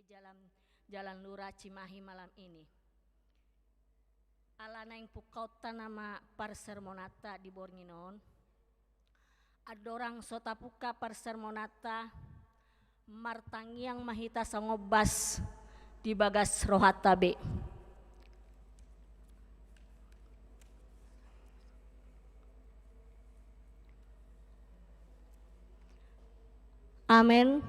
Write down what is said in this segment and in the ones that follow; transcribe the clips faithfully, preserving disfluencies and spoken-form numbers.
Jalan, Jalan Lura Cimahi malam ini. Ala naeng pungkaonta nama parsermonanta di borngin on. Andorang so tapungka parsermonanta, martangiang ma hita sangombas di bagas rohanta be. Amen.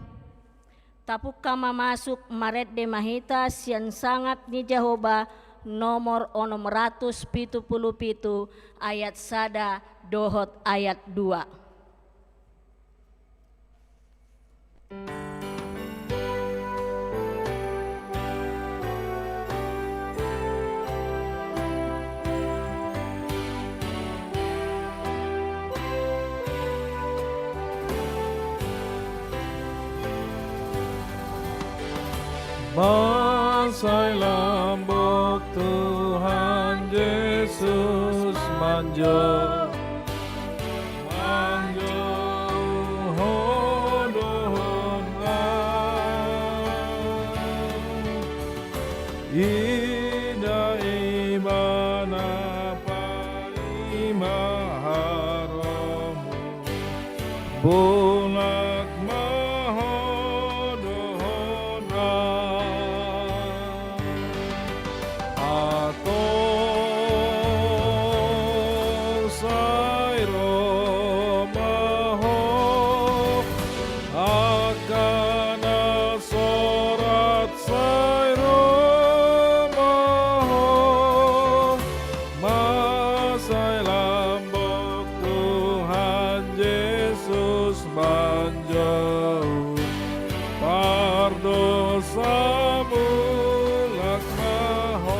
Tapungka ma masuk, marende ma hita sian Sangap ni Jahowa nomor onom ratus pitu pulu pitu, ayat sada dohot ayat dua. Mansai lambok Tuhan Jesus manjou, manjou ho dohot ahu. Ida Ibana paima haromo, mulak ma ho dohot ahu. Antong sai ro ma ho, angka na sorat sai ro ma ho. Mansai lambok Tuhan Jesus manjou, pardosa mulak ma ho.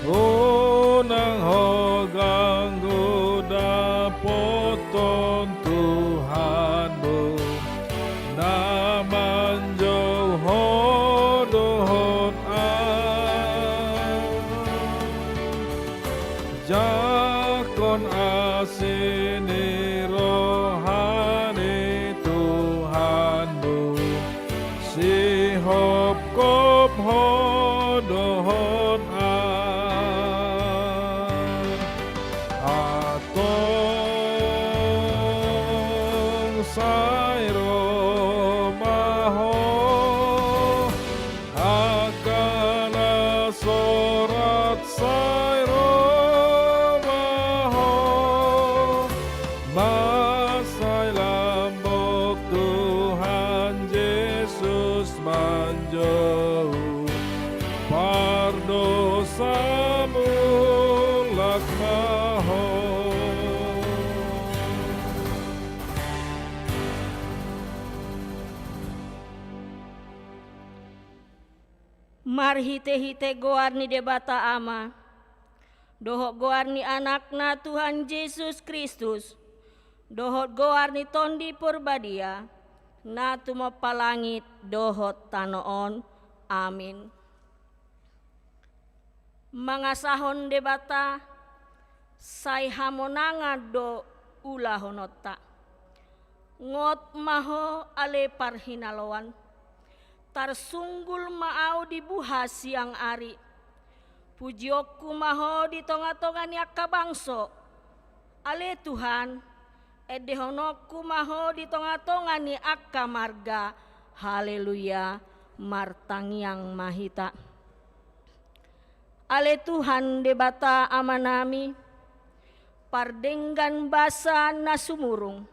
Unang ho ganggu, dapothon Tuhanmu na manjou ho dohot ahu. Jangkon asi ni roha ni Tuhanmu, sihopkop ho dohot ahu. Antong sai ro ma ho, angka na sorat sai ro ma ho. Mansai lambok Tuhan Jesus manjou, pardosa mulak ma ho. Marhitehite goar ni Debata Ama, dohot goar ni Anakna Tuhan Jesus Kristus, dohot goar ni Tondi Porbadia, na tumompa langit dohot tano on. Amin. Mangasahon Debata, sai hamonangan do ulahononta. Ngot ma ho ale parhinaloan, tarsunggul ma ahu di buha siang ari. Pujionku ma ho di tongatonga ni angka bangso, ale Tuhan, endehononku ma ho di tongatonga ni angka marga. Haleluya. Martangiang ma hita. Ale Tuhan Debata Amanami, pardenggan basa na sumurung,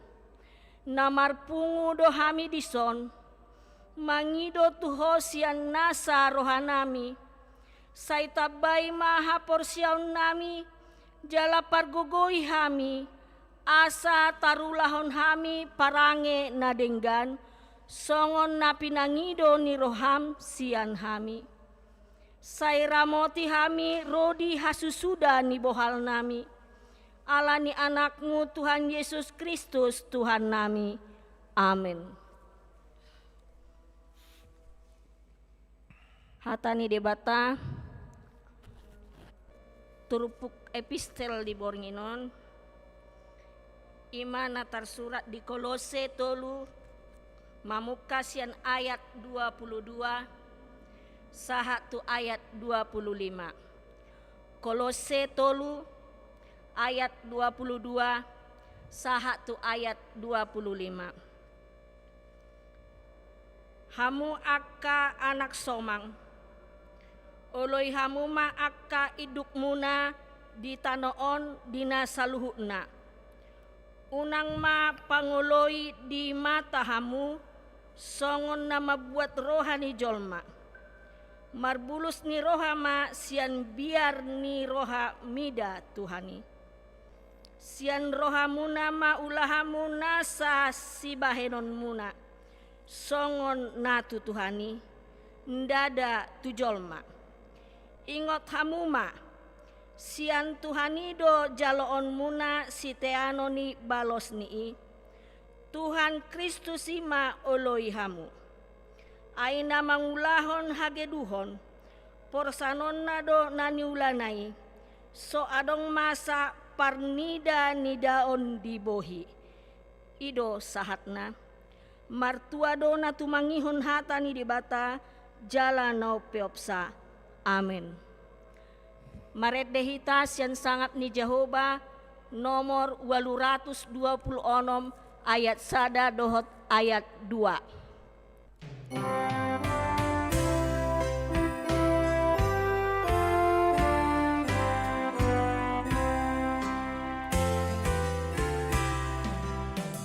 na marpungu do hami dison, mangido tu Ho sian nasa rohanami. Sai tambai ma haporseaonnami, jala pargogoi hami, asa tarulahon hami parange na denggan, songon na pinangido ni roham sian hami. Sai ramoti hami ro di hasusuda ni bohalnami. Ala ni Anakmu Tuhan Jesus Kristus Tuhannami. Amen. Hata ni Debata, turpuk epistel di borngin on, i ma na tarsurat di Kolose tolu, Mamungka sian ayat dua puluh dua sahat tu ayat dua puluh lima. Kolose tolu ayat dua puluh dua sahat tu ayat dua puluh lima. Hamu angka anak somang, oloi hamu ma angka indukmuna di tano on di na saluhutna. Unang ma pangoloi di mata hamu songon na mambuat roha ni jolma. Marbulus ni roha ma sian biar ni roha mida Tuhan i. Sian rohamuna ma ula hamu nasa sibahenonmuna songon na tu Tuhan i, ndada tu jolma. Ingot hamu ma, sian Tuhan i do jaloonmuna siteanon ni balos ni i. Tuhan Kristus i ma oloi hamu. Ai na mangulahon hageduhon, porsanonna do na niulana i, so adong masa parnida-nidaon di bohi. I do sahatna. Martua do na tumangihon hata ni Debata jala na umpeopsa. Amen. Marende hita sian sangap ni Jahowa nomor ualu ratus dua puluh onom ayat sada dohot ayat dua.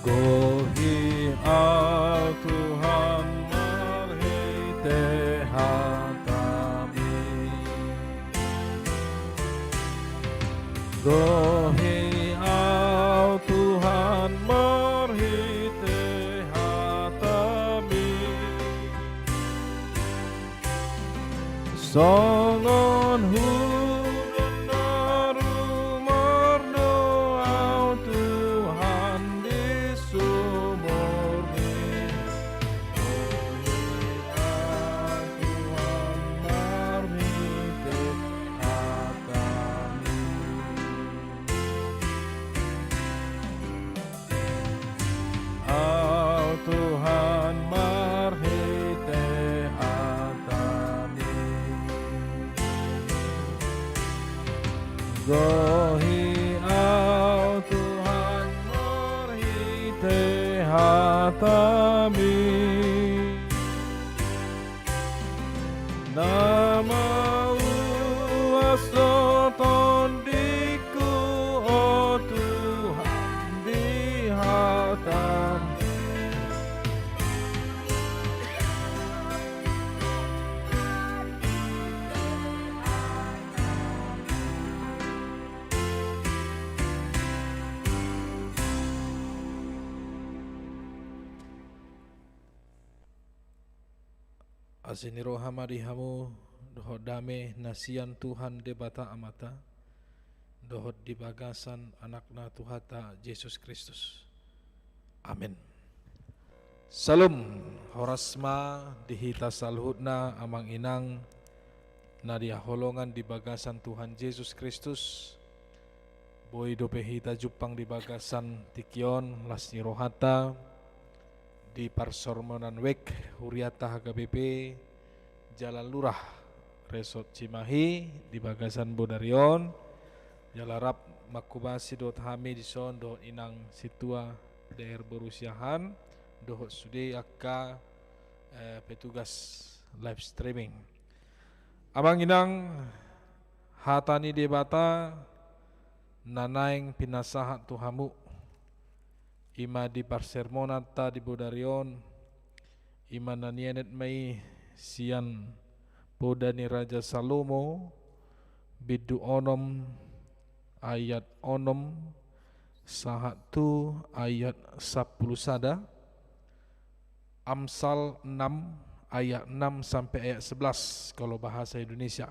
Gohi Au Tuhan marhite hataMi. Gohi Au Tuhan marhite hataMi. Songon hudon na rumor do Au Tuhan di sumurMi. Gohi Au Tuhan marhite hataMi. Au Tuhan marhite hataMi. Gohi Au Tuhan marhite hataMi. Na mauas do tondingku, o Tuhan, di hataMi. Asi ni roha ma di hamu, dohot dame na sian Tuhan Debata Amanta, dohot di bagasan AnakNa Tuhanta Jesus Kristus. Amen. Syalom, horas ma di hita saluhutna amang inang na dihaholongan di bagasan Tuhan Jesus Kristus. Boi dope hita jumpang di bagasan tingki on, las ni rohanta, di parsermonan wijk hurianta H K B P Jalan Lurah, Resort Cimahi, di bagasan bodari on, jala rap manghobasi dohot hami dison dohot inang sintua D R boru Siahaan, dohot sude angka, eh, petugas live streaming. Amang inang, hata ni Debata na naeng pinasahat tu hamu, i ma di parsermonanta di bodari on, i ma na nienet ma i sian poda ni Raja Salomo, bindu onom ayat onom sahat tu ayat sampulu sada, Amsal enam ayat enam sampe ayat sebelas, kalau bahasa Indonesia.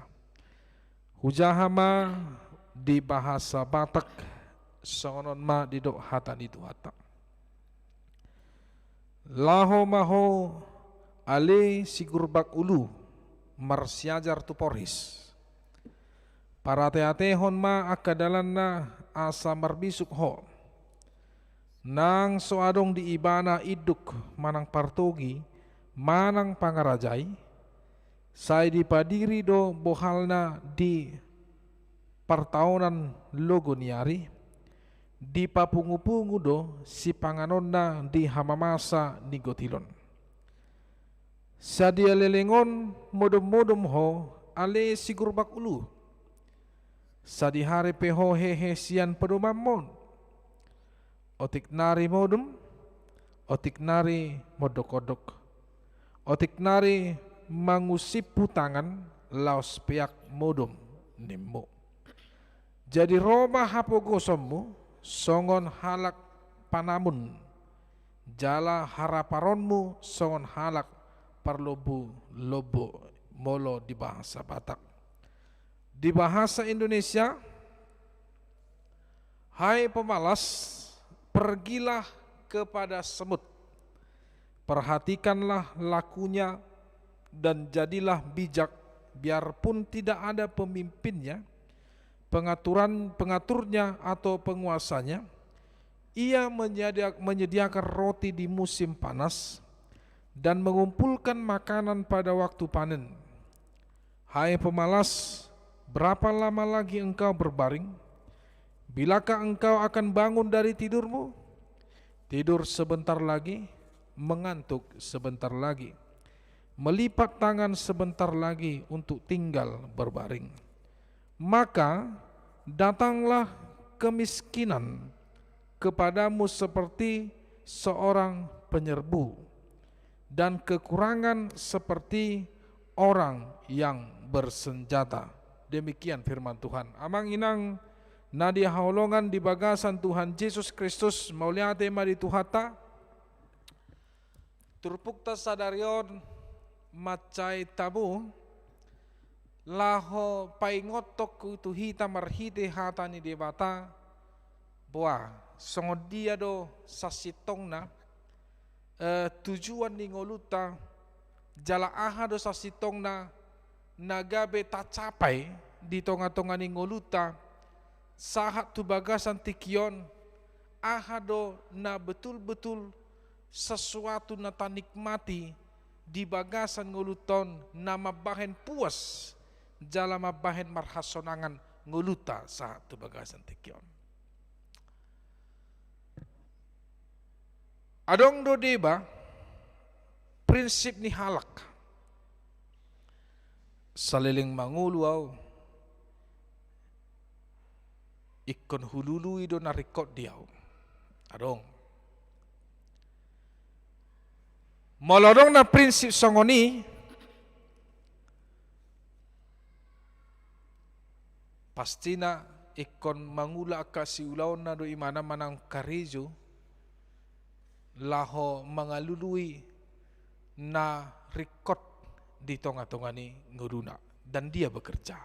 Hujaha ma di bahasa Batak, songon on ma didok hata ni Tuhanta. Laho ma ho ale sigurbak ulu marsiajar tu porhis. Parateatehon ma angka dalanna asa marbisuk ho. Nang so adong di ibana induk manang partogi manang pangarajai, sai dipadiri do bohalna di partaonan logo ni ari, dipapungupungu do sipanganonna di hamamasa ni gotilon. Sadia leleng on modom-modom ho ale sigurbak ulu. Sadihari pe ho hehe sian pedomanmon. Otik nari modom, otik nari mondok-ondok. Otik nari mangusimpu tangan laos peak modom nimmu. Jadi ro ma hapogosonmu songon halak panamun, jala haraparonmu songon halak parlombu-lombu molo di bahasa Batak. Di bahasa Indonesia, hai pemalas, pergilah kepada semut. Perhatikanlah lakunya dan jadilah bijak, biarpun tidak ada pemimpinnya, pengaturan pengaturnya atau penguasanya. Ia menyedia- menyediakan roti di musim panas dan mengumpulkan makanan pada waktu panen. Hai pemalas, berapa lama lagi engkau berbaring? Bilakah engkau akan bangun dari tidurmu? Tidur sebentar lagi, mengantuk sebentar lagi, melipat tangan sebentar lagi untuk tinggal berbaring. Maka datanglah kemiskinan kepadamu seperti seorang penyerbu, dan kekurangan seperti orang yang bersenjata. Demikian firman Tuhan. Amang inang na dihaholongan di bagasan Tuhan Jesus Kristus, mauliate ma di Tuhanta. Turpukta sadari on mansai tabu, laho paingothon tu hita marhite hata ni Debata, boa, songon dia do sasintongna, eh, tujuan ni ngolunta, jala aha do sasintongna na gabe tacapai di tonga-tonga ni ngolunta, sahat tu bagasan tingki on, aha do na betul-betul sesuatu na tanikmati di bagasan ngolunta on na mambahen puas, jala mambahen marhasonangan ngolunta sahat tu bagasan tingki on. Adong do deba prinsip ni halak. Saleleng mangolu au, ingkon hulului do na ringkot di au. Adong. Molo adong na prinsip songon i, pastina ingkon mangula angka siulaonna do imana manang karejo, laho mangalului na ringkot di tonga-tonga ni ngoluna, dan dia bekerja.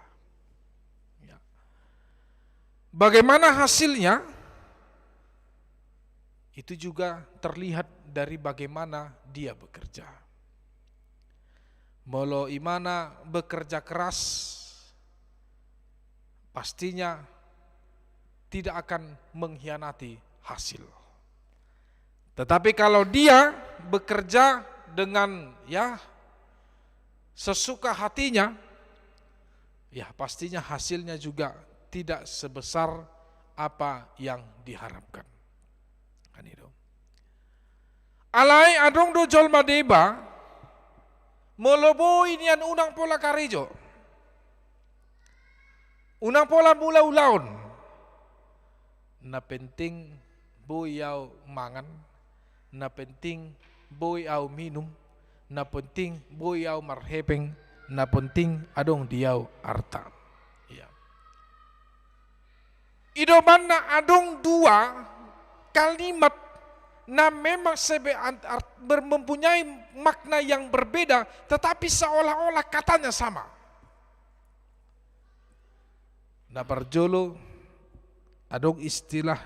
Ya. Bagaimana hasilnya? Itu juga terlihat dari bagaimana dia bekerja. Molo imana bekerja keras, pastinya tidak akan mengkhianati hasil. Tetapi kalau dia bekerja dengan, ya, sesuka hatinya, ya, pastinya hasilnya juga tidak sebesar apa yang diharapkan. Kan itu. Alai adong do jolma deba, molo boi nian unang pola karejo, unang pola mangula ulaon. Na penting boi au mangan, na penting boi au minum, na penting boi au marhepeng, na penting adong di au arta. Iya. Idomanna adong dua kalimat na memang sebe-, ant-, art-, ber-, mempunyai makna yang berbeda, tetapi seolah-olah katanya sama. Na parjolo, adong istilah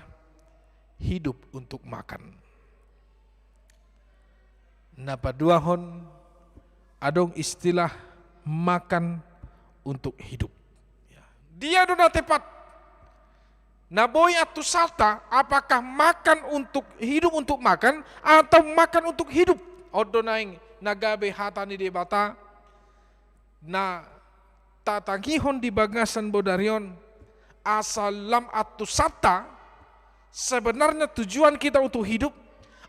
hidup untuk makan. Na paduahon, adong istilah makan untuk hidup. Ya. Dia do na tepat. Na boi antusanta, apakah makan untuk hidup, untuk makan, atau makan untuk hidup? On do naeng na gabe hata ni Debata na tatangihon di bagasan bodari on, asa lam antusanta. Sebenarnya tujuan kita untuk hidup,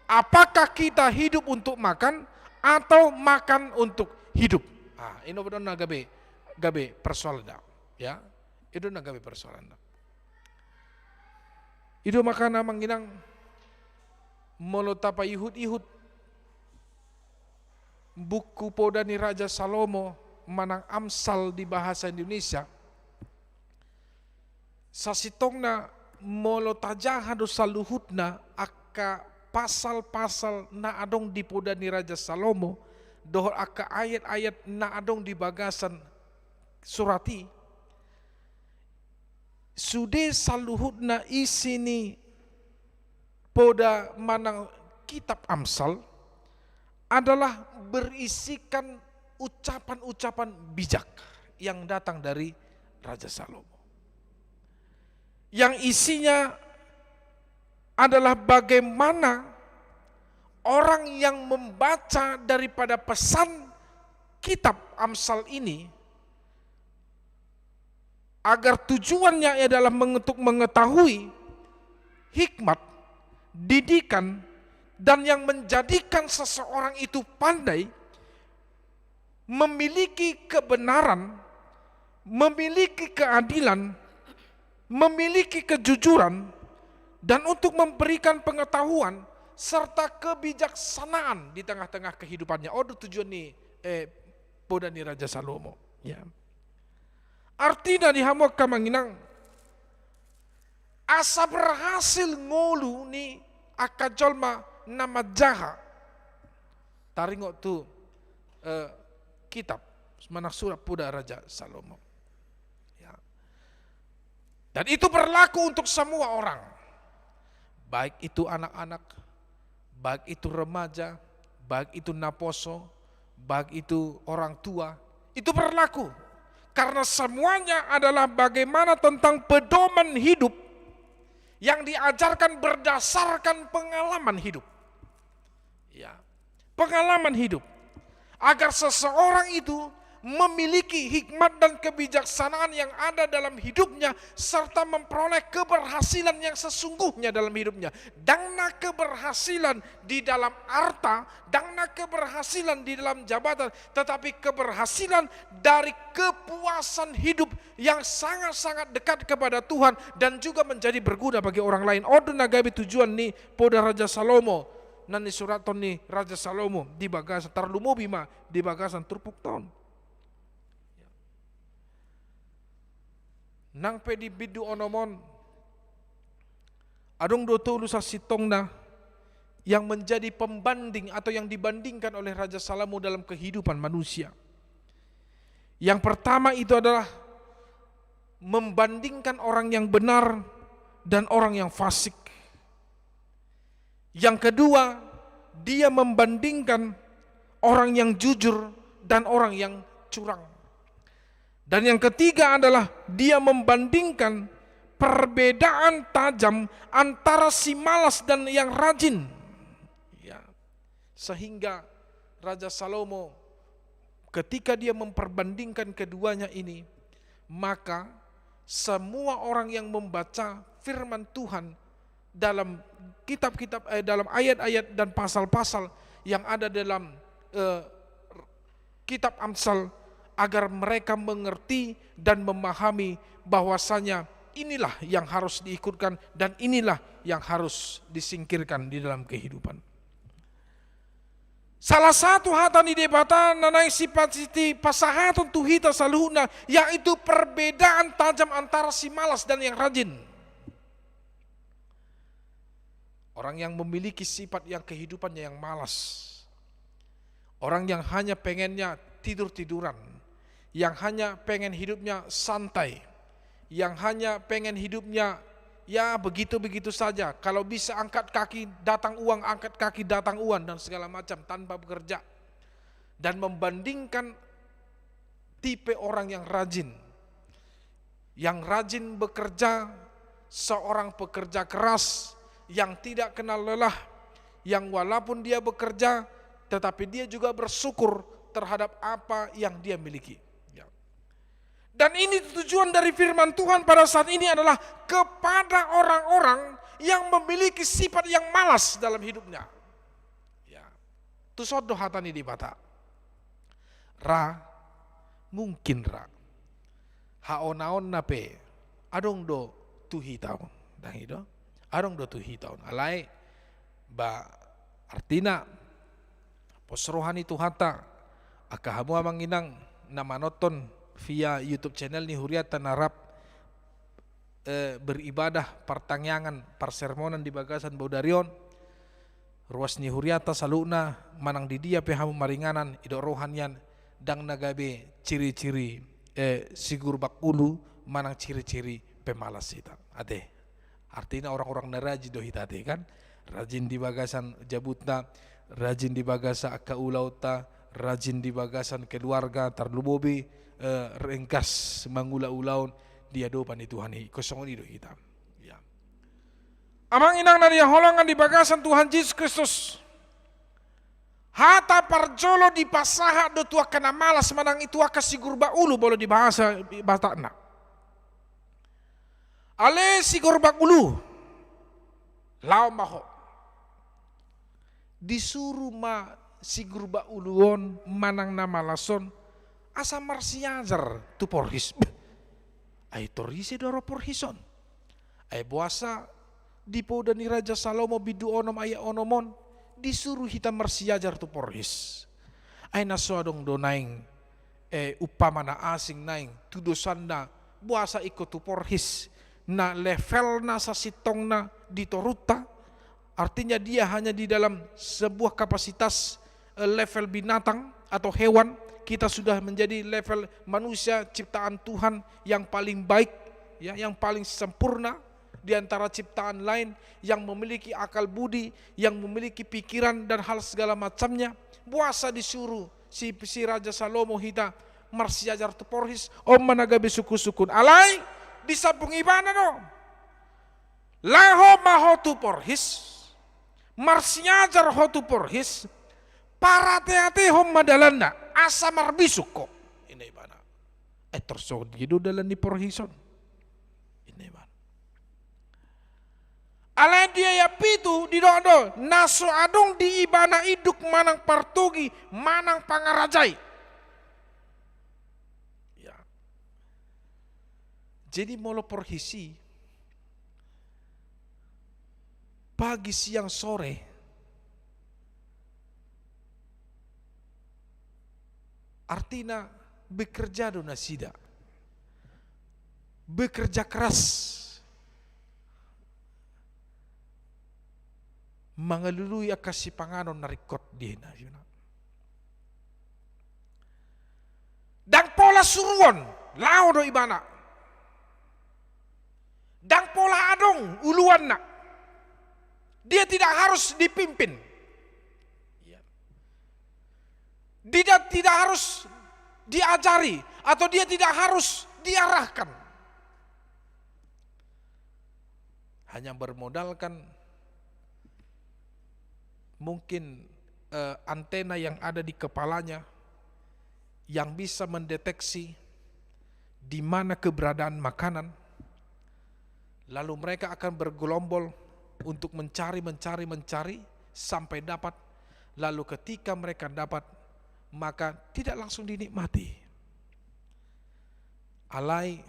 apakah kita hidup untuk makan atau makan untuk hidup? Ah, i do na gabe, gabe persoalan da. Ya, i do na gabe persoalan da. I do makana, amang inang, molo tapaihut-ihut buku Poda ni Raja Salomo manang Amsal di bahasa Indonesia, sasintongna molo tajaha do saluhutna angka pasal-pasal na adong di Poda ni Raja Salomo dohot angka ayat-ayat na adong di bagasan surat i, sude saluhutna isi ni Poda manang kitab Amsal adalah berisikan ucapan-ucapan bijak yang datang dari Raja Salomo, yang isinya adalah bagaimana orang yang membaca daripada pesan kitab Amsal ini, agar tujuannya adalah menge-, untuk mengetahui hikmat, didikan, dan yang menjadikan seseorang itu pandai, memiliki kebenaran, memiliki keadilan, memiliki kejujuran, dan untuk memberikan pengetahuan serta kebijaksanaan di tengah-tengah kehidupannya. On do tujuan ni, eh, Poda ni Raja Salomo. Ya. Artina di hamu angka, amang inang, asa berhasil ngolu ni angka jolma na manjaha, taringot tu, eh, kitab manang surat Poda Raja Salomo. Ya. Dan itu berlaku untuk semua orang, baik itu anak-anak, baik itu remaja, baik itu naposo, baik itu orang tua, itu berlaku. Karena semuanya adalah bagaimana tentang pedoman hidup yang diajarkan berdasarkan pengalaman hidup. Ya. Pengalaman hidup. Agar seseorang itu memiliki hikmat dan kebijaksanaan yang ada dalam hidupnya, serta memperoleh keberhasilan yang sesungguhnya dalam hidupnya. Ndang na keberhasilan di dalam arta, ndang na keberhasilan di dalam jabatan, tetapi keberhasilan dari kepuasan hidup yang sangat-sangat dekat kepada Tuhan dan juga menjadi berguna bagi orang lain. On do na gabe tujuan ni Poda Raja Salomo na nisurathon ni Raja Salomo di bagasan, tarlumobi ma di bagasan turpukta on. Nang pe di bindu onom on, adong do tolu sasintongna yang menjadi pembanding atau yang dibandingkan oleh Raja Salomo dalam kehidupan manusia. Yang pertama itu adalah membandingkan orang yang benar dan orang yang fasik. Yang kedua, dia membandingkan orang yang jujur dan orang yang curang. Dan yang ketiga adalah dia membandingkan perbedaan tajam antara si malas dan yang rajin. Ya. Sehingga Raja Salomo, ketika dia memperbandingkan keduanya ini, maka semua orang yang membaca firman Tuhan dalam kitab-kitab, eh, dalam ayat-ayat dan pasal-pasal yang ada dalam, eh, kitab Amsal, agar mereka mengerti dan memahami bahwasanya inilah yang harus diikutkan dan inilah yang harus disingkirkan di dalam kehidupan. Salah satu hata ni Debata na naeng sipasiti pasahaton tu hita saluhutna, yaitu perbedaan tajam antara si malas dan yang rajin. Orang yang memiliki sifat yang kehidupannya yang malas. Orang yang hanya pengennya tidur-tiduran. Yang hanya pengen hidupnya santai. Yang hanya pengen hidupnya, ya, begitu-begitu saja. Kalau bisa angkat kaki, datang uang, angkat kaki, datang uang, dan segala macam tanpa bekerja. Dan membandingkan tipe orang yang rajin. Yang rajin bekerja, Seorang pekerja keras yang tidak kenal lelah, yang walaupun dia bekerja, tetapi dia juga bersyukur terhadap apa yang dia miliki. Ya. Dan ini tujuan dari firman Tuhan pada saat ini adalah kepada orang-orang yang memiliki sifat yang malas dalam hidupnya. Ya. Tuson do hata ni Debata. Ra, mungkin ra. Haonaonna pe, adong do tu hita on. Ndang i do? Adong do tu hita on. Alai, ba, artina, pos roha ni Tuhanta, angka hamu amang inang, na manonton via YouTube channel ni hurianta na rap, eh, beribadah partangiangan parsermonan di bagasan baudari on, ruas ni hurianta saluhutna, manang di dia pe hamu maringanan, didok roha nian, ndang na gabe ciri-ciri, eh, sigurbak ulu, manang ciri-ciri pemalas hita. Ate. Artina orang-orang na rajin do hita ate kan? Rajin di bagasan jabunta, rajin di bagasan angka ulaonta, rajin di bagasan keluarga, tarlumobi, eh, ringgas mangula ulaon di adopan ni Tuhan i. Ingkon songon i do hita. Ya. Amang inang na hinaholongan di bagasan Tuhan Jesus Kristus. Hata parjolo dipasahat do tu angka na malas manang i tu angka sigurbak ulu molo di bahasa Batakna. Ale sigurbak ulu, laho ma ho. Disuru ma sigurbak ulu on manang na malas on asa marsiajar tu porhis. Beh, ai tor ise do ro porhis on? Ai boasa di poda ni Raja Salomo bindu onom ayat onom on disuru hita marsiajar tu porhis. Ai na so adong do naeng, eh, umpama na asing naeng tu dosanna, boasa ingkon tu porhis, na levelna sasintongna di torunta. Artinya dia hanya di dalam sebuah kapasitas, eh, level binatang atau hewan, kita sudah menjadi level manusia ciptaan Tuhan yang paling baik, ya, yang paling sempurna di antara ciptaan lain, yang memiliki akal budi, yang memiliki pikiran dan hal segala macamnya. Boasa disuru si, si Raja Salomo hita marsiajar tu porhis, on ma na gabe sungkun-sungkun. Alai, disambung ibana do. Laho ma ho tu porhis, marsiajar ho tu porhis, parate-atehon ma dalanna, asa marbisuk ho. Ninna ibana. Eh, tor songon dia do dalan ni porhis on. Ninna ibana. Alai di ayat pitu didok do, na so adong di ibana induk manang partogi, manang pangarajai. Ya. Jadi molo porhis i, pagi, siang, sore, artina bekerja do nasida. Bekerja keras. Mangalului angka sipanganon na ringkot di hina. Ndang pola suruon, laho do ibana. Ndang pola adong uluanna. Dia tidak harus dipimpin. Dia tidak harus diajari atau dia tidak harus diarahkan. Hanya bermodalkan mungkin, eh, antena yang ada di kepalanya yang bisa mendeteksi di mana keberadaan makanan, lalu mereka akan bergerombol untuk mencari, mencari, mencari sampai dapat. Lalu ketika mereka dapat, maka tidak langsung dinikmati. Alai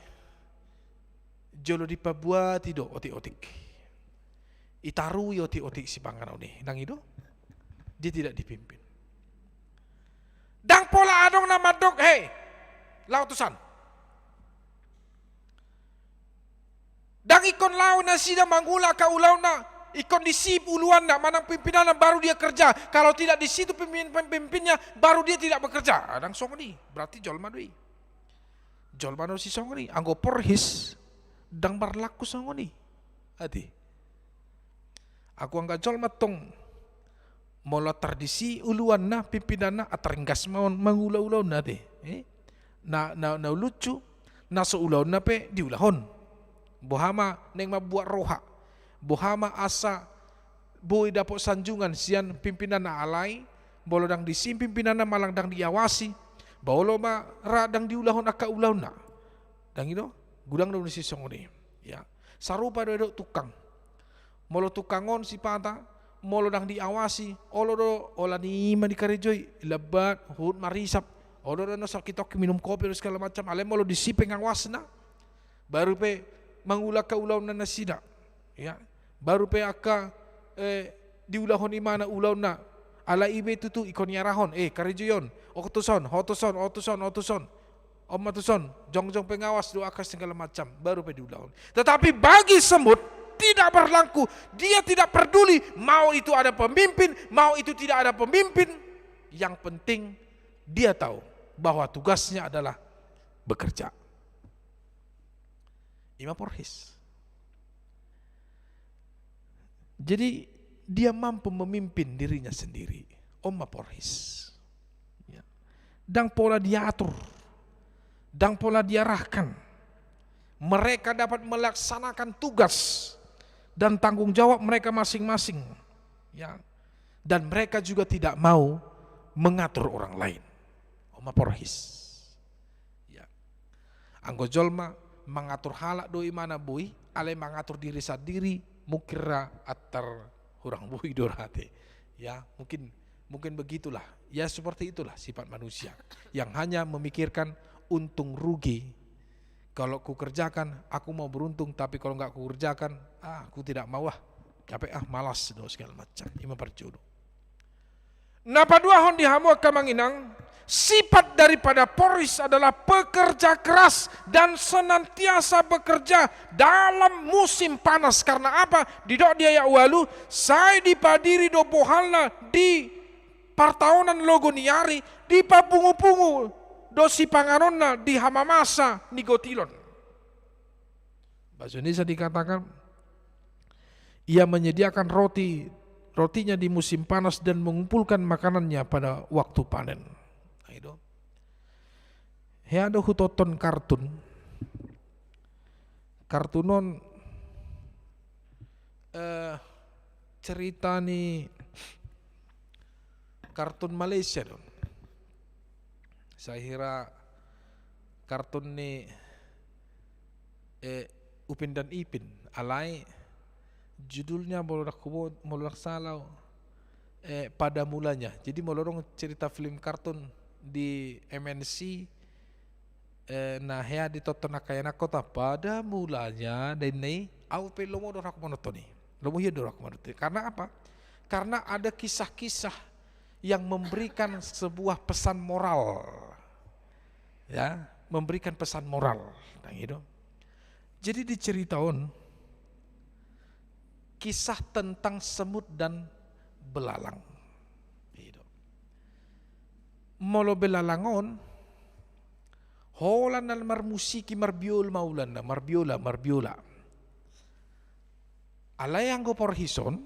jolo dipabuati do otik-otik. Itarui otik-otik sipanganon i, ndang i do? Dia tidak dipimpin. Ndang pola adong na mandok, "He, laho tusan." Ndang ingkon laho nasida mangula angka ulaonna, ingkon disiip uluanna, manang pimpinanna, baru dia kerja. Kalau tidak di situ pimpin-, pemimpinnya, baru dia tidak bekerja. Ah, ndang songon i, berarti jolma do i. Jolma do sisongon i, anggo porhis, ndang marlaku songon i. Ate. Anggo angka jolma tong, molo tar disi uluanna, pimpinanna, ah, tar ringgas ma on mangula ulaonna ate. Eh? Na, na, na ulucu, na so ulaonna pe diulahon. Boha ma naeng mambuat roha, boha ma asa boi dapot sanjungan sian pimpinanna, alai molo ndang disi pimpinanna manang ndang diawasi, ba olo ma ra ndang diulahon angka ulaonna. Ndang i do, godang do disi songon i. Ya. Sarupa do i dohot tukang. Molo tukang on sipata, molo ndang diawasi, olo do, holan i ma dikarejoi, lambat, huhut marisap, olo do na songkitongki minum kopi do segala macam, alai molo disi pengawasna, baru pe mangula angka ulaonna nasida. Ya. Baru pe angka, eh, diulahon imana ulaonna. Alai i be tutu ingkon iarahon, eh, karejoi on, ho tuson, ho tuson, ho tuson, ho tuson. On ma tuson, jongjong pengawas do angka segala macam, baru pe diulahon. Tetapi bagi semut, tidak berlaku, dia tidak peduli, mau itu ada pemimpin, mau itu tidak ada pemimpin. Yang penting dia tahu bahwa tugasnya adalah bekerja. I ma Porhis. Jadi, dia mampu memimpin dirinya sendiri. On ma Porhis. Ya. Ndang pola diatur, ndang pola diarahkan. Mereka dapat melaksanakan tugas dan tanggung jawab mereka masing-masing. Ya. Dan mereka juga tidak mau mengatur orang lain. On ma Porhis. Ya. Anggo jolma mangatur halak do imana boi, alai mangatur diri sandiri mungkin ra antar hurang boi do ra ate. Ya, mungkin, mungkin begitulah. Ya, seperti itulah sifat manusia yang hanya memikirkan untung rugi. Kalau kukerjakan, aku mau beruntung, tapi kalau nggak kukerjakan, ah, aku tidak mau ah. Capek ah, malas do segala macam. I ma parjolo. Na paduahon di hamu angka amang inang, sifat daripada Porhis adalah pekerja keras dan senantiasa bekerja dalam musim panas. Karena apa? Didok di ayat ualu, sai dipadiri do bohalna di partaonan logo ni ari, dipapungupungu do sipanganonna di hamamasa ni gotilon. Bahasa Indonesia dikatakan, ia menyediakan roti, rotinya di musim panas dan mengumpulkan makanannya pada waktu panen. Nah, itu. Hea do hutonton kartun. Kartun on, eh, cerita ni kartun Malaysia do. Sahira kartun ni, eh, Upin dan Ipin. Alai judulnya molo ndang hubo-, molo ndang salah, eh, Pada Mulanya. Jadi molo adong cerita film kartun di M N C, eh, na hea ditonton angka ianakhon, pada mulanya, da inna i, au pe lomo do ra ahu manonton i. Lomo hian do ra ahu manonton i. Karena apa? Karena ada kisah-kisah yang memberikan sebuah pesan moral. Ya, memberikan pesan moral. Nah, gitu. Jadi di cerita on, kisah tentang semut dan belalang. Gitu. Molo belalang on, holan na marmusiki, marbiola ma holan na, marbiola, marbiola. Alai anggo Porhis on,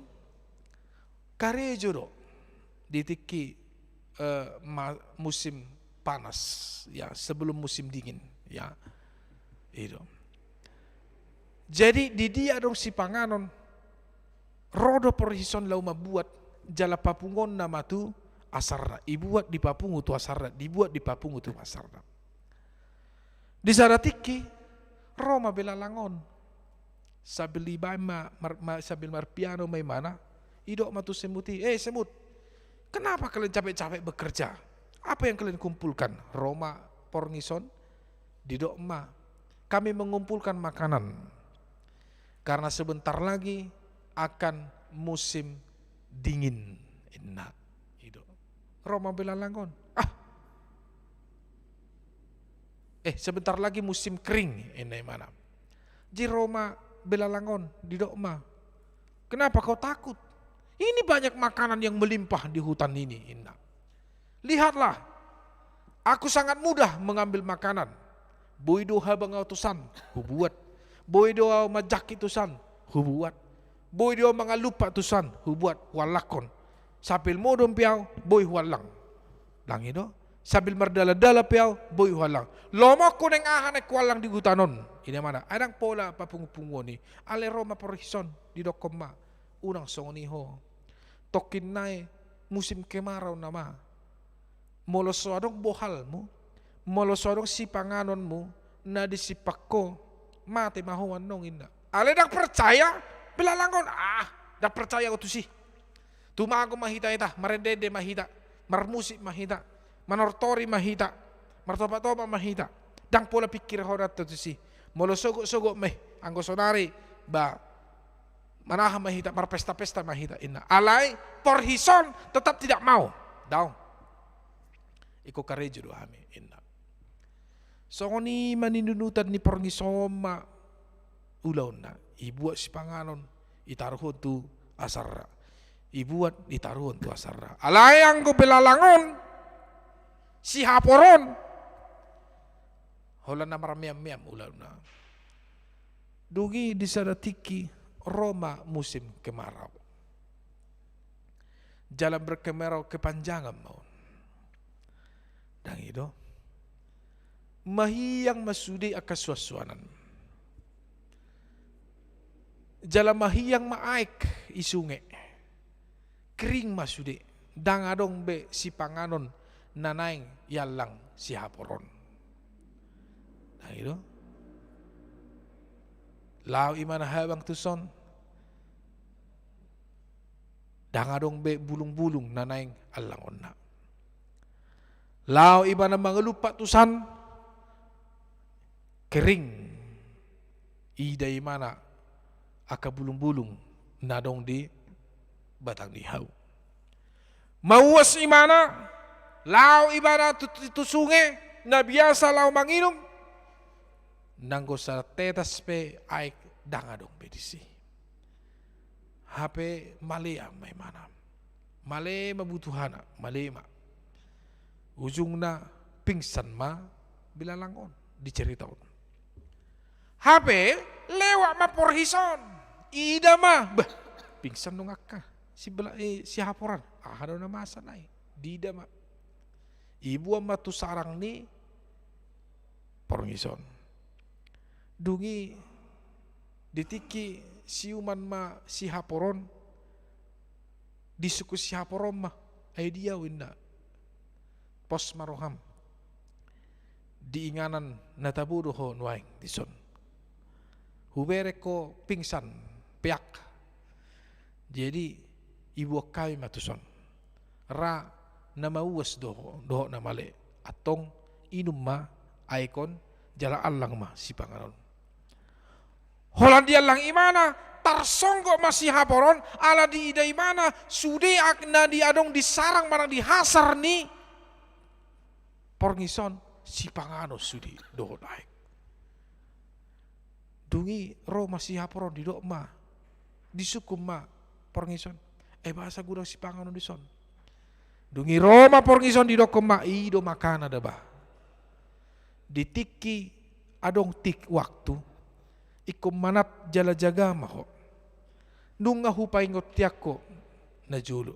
karejo do di tingki, eh, ma-, musim panas, ya, sebelum musim dingin, ya. I do. Jadi, di dia adong sipanganon, ro do Porhis on laho mambuat, jala papungonna ma tu asarna, ibuat dipapungu tu asarna, dibuat dipapungu tu asarna. Di sada tingki, ro ma belalang on. Sambil dibaen ma, mar-, ma-, sambil marpiano ma imana, didok ma tu semut i, "Eh, semut, kenapa kalian capek-capek bekerja? Apa yang kalian kumpulkan?" Ro ma Porhis on, didok ma, "Kami mengumpulkan makanan. Karena sebentar lagi akan musim dingin," inna. I do. Ro ma belalang on. Ah. "Eh, sebentar lagi musim kering," inna imana. Jadi ro ma belalang on, didok ma, "Kenapa kau takut? Ini banyak makanan yang melimpah di hutan ini," inna. "Lihatlah, aku sangat mudah mengambil makanan. Boi do habang ahu tusan, hubuat. Boi do ahu manjangkit tusan, hubuat. Boi do ahu mangalumpak tusan, hubuat, huallangkon. Sambil modom pe ahu, boi huallang." Ndang i do. "Sambil mardalan-dalan pe ahu, boi huallang. Lomoku naeng aha naeng huallang di hutan on." Ina ma na, ai ndang pola papungupunguon i. Alai ro ma porhison, didokkon ma, unang songon i ho. Tongkin nai musim kemarau nama. Molo so adong bohalmu, molo so adong sipanganonmu na disimpan ho, mate ma ho annon, inna. Alai ndang percaya, belalang on, ah, ndang percaya ho tusi. Tumagon ma hita, hita, marendeende ma hita, marmusik ma hita, manortori ma hita, martopatoma ma hita. Ndang pola pingkirhononta tusi. Molo sogot-sogot ma i, anggo sonari, ba, manahan ma hita, marpesta-pesta ma hita, inna. Alai porhison tetap tidak mau. Daong. Ingkon karejo do hami, inna. Songon i ma ninunutan ni porngison ma ulaonna. Ibuat sipanganon, itaruhon tu asarna. Ibuat, itaruhon tu asarna. Alai anggo belalang on, si Hapor on, holan na marmeam-meam ulaonna. Dung i di sada tingki ro ma musim kemarau. Jala berkemarau kepanjangan ma on. Ndang i do. Mahiang ma sude angka suan-suanan. Jala mahiang ma aek i sunge. Kering ma sude. Ndang adong be sipanganon na naeng iallang si Hapor on. Ndang i do. Laho imana habang tuson. Ndang adong be bulung-bulung na naeng allangonna. Laho imana mangalumpat tusan, kering. Ida imana angka bulung-bulung na adong di batang ni hau. Mauas imana, laho imana tu, tu sunge na biasa laho manginum. Nanggo satetes pe aek ndang adong be disi. Hape male ma imana. Male ma butuhana, male ma. Ujungna pingsan ma belalang on, di cerita on. Hape lewat ma porhison. Ida ma, bah, pingsan do angka si bela-, eh, si Hapor an. Aha do na masa nai? Diida ma. Ibuat ma tu sarang ni porngison. Dung i di tingki siuman ma si Hapor on, disungkun si Hapor on ma, ai dia ho, inna. Pos ma roham. Di inganan na tabo do ho nuaeng dison. Hubereng ho pingsan, peak. Jadi ibuat hami ma tuson. Ra na mauas dohot, dohot na male. Antong inum ma aek on, jala allang ma sipanganon. Holan diallang imana, tarsonggot ma si Hapor on, ala diida imana sude angka na adong di sarang manang di hasar ni porngison, sipanganon sude dohot aek. Dung i ro ma si Hapor on, didok ma, disungkun ma porngison, ai boasa godang sipanganon dison? Dung i ro ma porngison, didokkon ma, i do makana da bah. Di tingki adong tingki waktu, ingkon manat jala jaga ma ho. Nunga hupaingot hian ho najolo.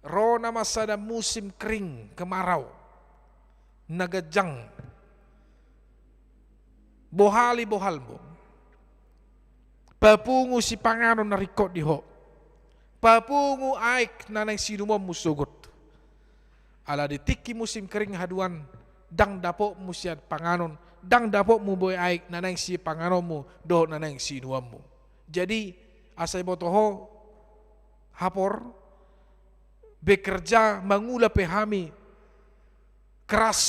Ro nama sada musim kering, kemarau, na ganjang. Bohali bohalmu. Papungu sipanganon na ringkot di ho. Papungu aek na naeng siinumonmu sogot. Ala di tingki musim kering haduan, ndang dapotmu sipanganon, ndang dapotmu be aek na naeng sipanganonmu dohot na naeng siinumonmu. Jadi asa diboto ho, Hapor, bekerja, mangula pe hami keras,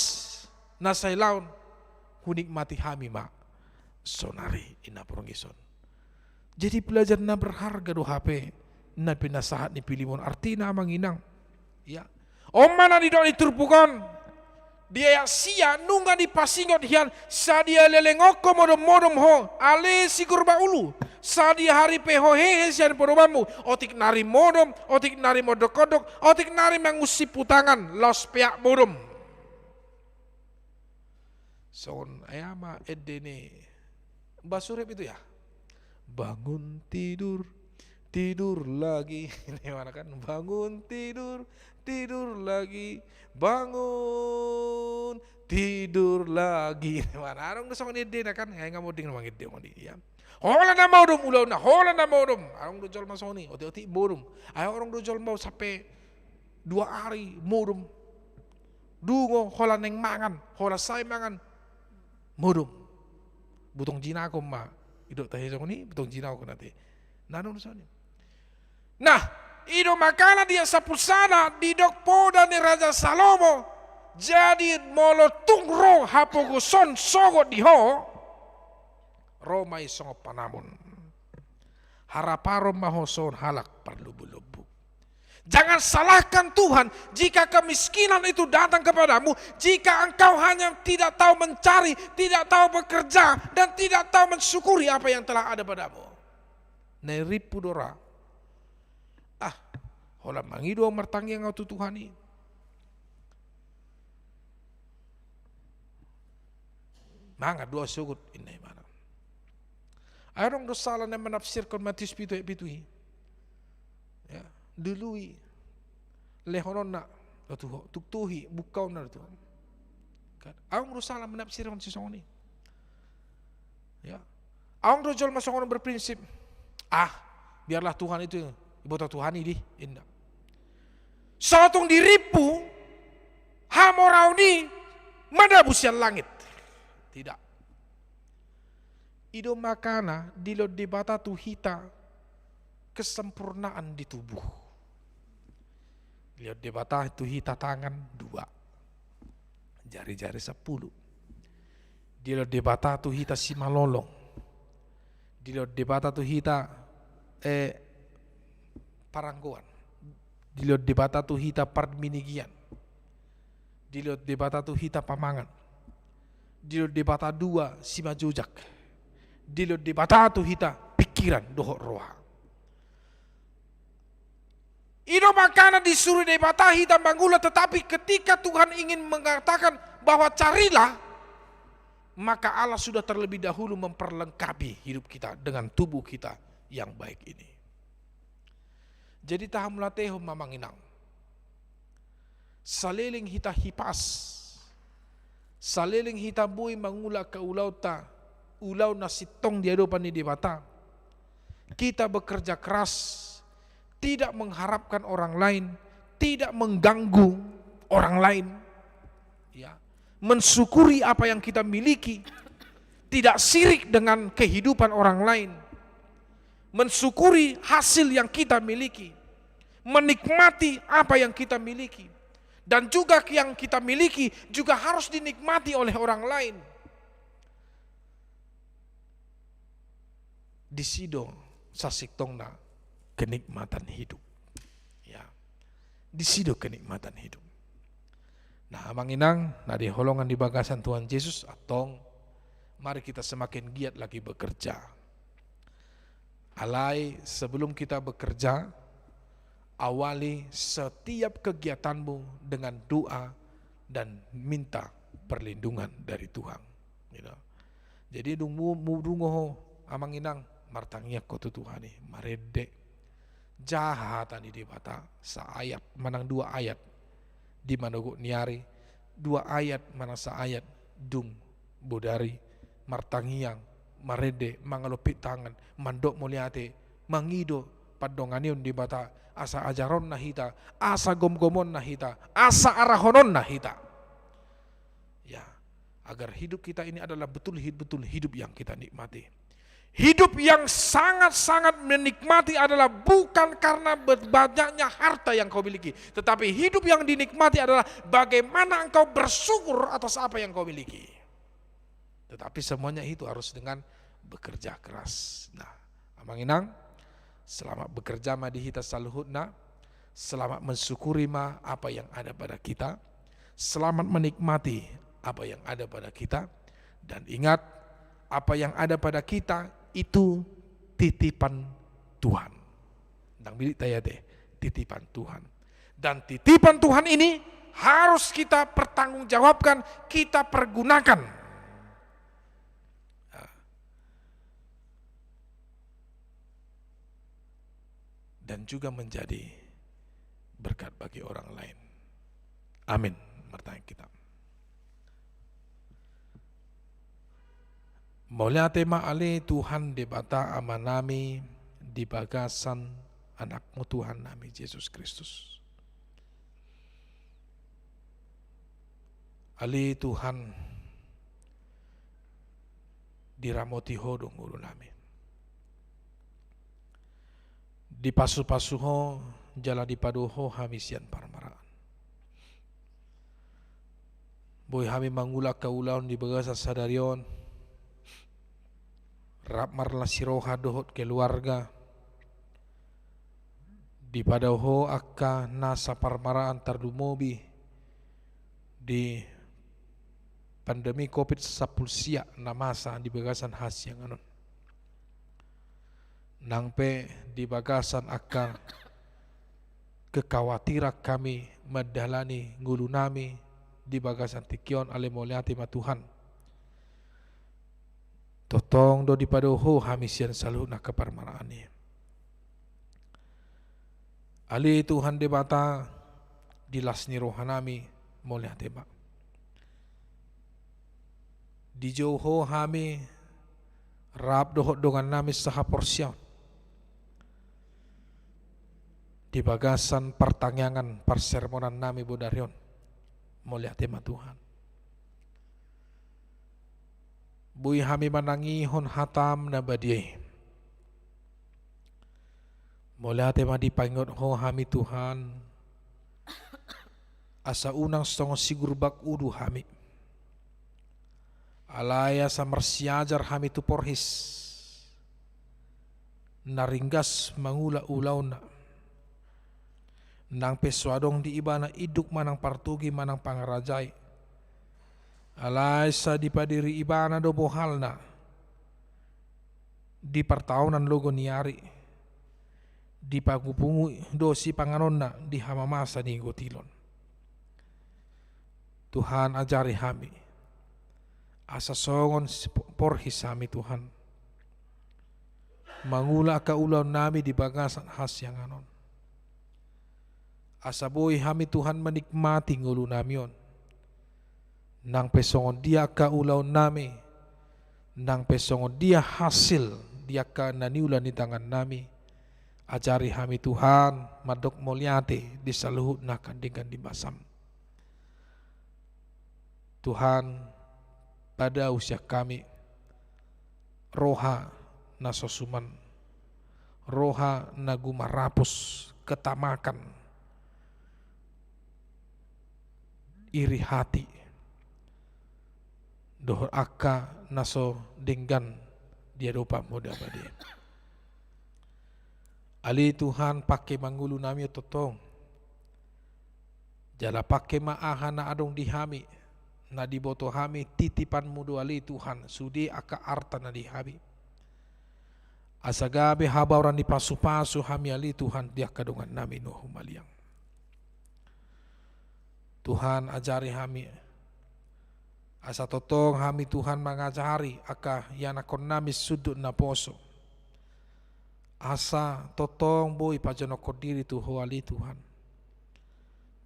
na sai laon hunikmati hami ma sonari, inna porngison. Jadi pelajaran na berharga do hape na pinasahat ni Pilemon, artina amang inang. Ya. On ma na nidok ni turpuk on. Di ayat sia, nunga dipasingot hian, sadia leleng ho modom-modom ho, ale sigurba ulu, sadia ari pe ho hehe sian podomanmu, otik nari modom, otik nari mondok-ondok, otik nari mangunsip tu tangan, laos peak modom. Songon i ma ende ni Mbah Surip itu ya. Bangun tidur, Tidur lagi. Ini mana kan? Bangun tidur, tidur lagi, bangun tidur lagi. Ini mana? Adong do songon i didok kan? Nunga modom mangido songon i, ya. Holan na modom ulaonna, holan na modom. Adong do jolma songon i, otik-otik modom. Ai adong do jolma sampe dua ari modom. Dungo holan naeng mangan, holan sae mangan, modom. Butong jinakon ma. Didok tahe songon i, butong jinakon ate. Nah, adong do songon i. Nah, i do makana di ayat sampulu sada didok poda ni Raja Salomo, jadi molo tung ro hapogoson sogot di ho, ro ma i songon panamon. Haraparon ma ho songon halak parlombu-lombu. Jangan salahkan Tuhan jika kemiskinan itu datang kepadamu, jika engkau hanya tidak tahu mencari, tidak tahu bekerja, dan tidak tahu mensyukuri apa yang telah ada padamu. Na i rimpu do ra. Ah, holan mangido ahu, martangiang ahu tu Tuhan i. Mangan do ahu sogot, inna ibana. Ai adong do sala na manafsirhon Matius pitu ayat pitu i. Ya, dului. Lehononna do tu ho, tuktuhi, bungkaonna do tu ho. Kan? Adong do sala manafsirhon sisongon i. Ya. Adong do jolma songon berprinsip, "Ah, biarlah Tuhan itu, iboto Tuhan i di," inna. So tung dirimpu hamoraon i madabu sian langit. Tidak. I do makana dilehon Debata tu hita kesempurnaan di tubuh. Dilehon Debata tu hita tangan dua, jari-jari sampulu. Dilehon Debata tu hita simalolong. Dilehon Debata tu hita, eh, paranggoan. Dilehon Debata tu hita parminigian. Dilehon Debata tu hita pamangan. Dilehon Debata dua simanjujak. Dilehon Debata tu hita pikiran dohot roha. I do makana disuru Debata hita mangula, tetapi ketika Tuhan ingin mengatakan bahwa carilah, maka Allah sudah terlebih dahulu memperlengkapi hidup kita dengan tubuh kita yang baik ini. Jadi tahamauliatehon ma, amang inang. Saleleng hita hipas, saleleng hita boi mangulahon ulaonta, ulaon na sintong di adopan ni Debata, kita bekerja keras, tidak mengharapkan orang lain, tidak mengganggu orang lain, ya, mensyukuri apa yang kita miliki, tidak sirik dengan kehidupan orang lain, mensyukuri hasil yang kita miliki, menikmati apa yang kita miliki, dan juga yang kita miliki juga harus dinikmati oleh orang lain. Disi do sasintongna kenikmatan hidup. Ya. Disi do kenikmatan hidup. Nah, amang inang na hinaholongan di bagasan Tuhan Jesus, antong mari kita semakin giat lagi bekerja. Alai sebelum kita bekerja, awali setiap kegiatanmu dengan doa dan minta perlindungan dari Tuhan. Gitu. Jadi dung mu, mudungo ho, amang inang, martangiang ho tu Tuhan i, marende. Jaha hata ni Debata, saayat manang dua ayat di manogot ni ari, dua ayat manang saayat dung bodari, martangiang, marende, mangalompit tangan, mandok mauliate, mangido pandonganion Debata, asa ajaronna hita, asa gomgomonna hita, asa arahononna hita. Ya, agar hidup kita ini adalah betul-betul hidup yang kita nikmati. Hidup yang sangat-sangat menikmati adalah bukan karena be-, banyaknya harta yang kau miliki, tetapi hidup yang dinikmati adalah bagaimana engkau bersyukur atas apa yang kau miliki. Tetapi semuanya itu harus dengan bekerja keras. Nah, amang inang, selamat bekerja ma di hita saluhutna. Selamat mensyukuri ma apa yang ada pada kita. Selamat menikmati apa yang ada pada kita. Dan ingat, apa yang ada pada kita itu titipan Tuhan. Ndang milik ta i ate, titipan Tuhan. Dan titipan Tuhan ini harus kita pertanggungjawabkan, kita pergunakan. Nah. dan juga menjadi berkat bagi orang lain. Amin. Martangiang hita. Mauliate ma ale Tuhan Debata Amanami di bagasan Anakmu Tuhannami Jesus Kristus. Ale Tuhan, diramoti Ho do ngolunami. Dipasupasu Ho jala dipado Ho hami sian parmaraan. Boi hami mangula angka ulaon di bagasan sadari on, rap marlas ni roha dohot keluarga, dipado Ho angka nasa parmaraan tarlumobi di pandemi covid sampulu sia na masa di bagasan hasiangan on. Nang pe di bagasan angka kekhawatiran hami mandalani ngolunami di bagasan tingki on, ale mauliate ma Tuhan. Tongtong do dipado Ho hami sian saluhut angka parmaraan i. Ale Tuhan Debata, di las ni rohanami, mauliate ma. Dijou Ho hami rap dohot dongannami sahaporseaon di bagasan partangiangan parsermonannami bodari on. Mauliate ma Tuhan. Boi hami manangihon hataM na badia i. Mauliate ma dipaingot Ho hami Tuhan, asa unang songon sigurbak udu hami. Alai asa marsiajar hami tu porhis na ringgas mangula ulaonna. Nang pe so adong di ibana induk manang partogi manang pangarajai. Alai sai dipadiri ibana do bohalna di partaonan logo ni ari. Dipagupungu do sipanganonna di hamamasa ni gotilon. Tuhan, ajari hami, asa songon si po-, porhis hami Tuhan, mangula angka ulaonnami di bagasan hasiangan on. Asa boi hami Tuhan menikmati ngolunami on. Nang pe songon dia angka ulaonnami, nang pe songon dia hasil di angka na niula ni tangannami, ajari hami Tuhan mandok mauliate di saluhut na hangkan denggan di basaM. Tuhan, padao sian hami roha na so suman, roha na gumarapus, ketamakan, iri hati, dohot angka na so denggan di adopanMu Debata. Ale Tuhan, pangke ma ngolunami on tongtong. Jala pangke ma aha na adong di hami, na diboto hami titipanMu do ale Tuhan, sude angka arta na di hami. Asa gabe habaoran ni pasupasu hami ale Tuhan di angka dongannami na humaliang. Tuhan, ajari hami, asa tongtong hami Tuhan mangajari angka ianakkonnami sundut naposo. Asa tongtong boi pajonokhon diri tu Ho ale Tuhan.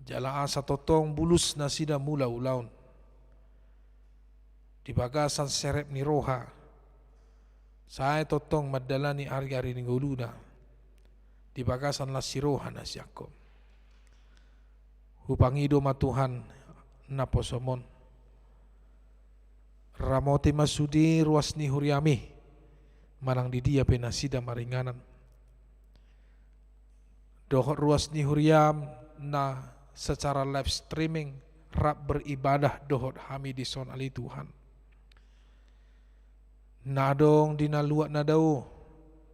Jala asa tongtong bulus nasida mangula ulaon di bagasan serep ni roha. Sai tongtong mandalani ari-ari ni ngoluna di bagasan las ni roha na sian Ho. Hupangido ma Tuhan naposoM on. Ramoti ma sude ruas ni huriaMi, manang di dia pe nasida maringanan. Dohot ruas ni huriaM na secara live streaming rap beribadah dohot hami dison ale Tuhan. Na adong di na luat na dao,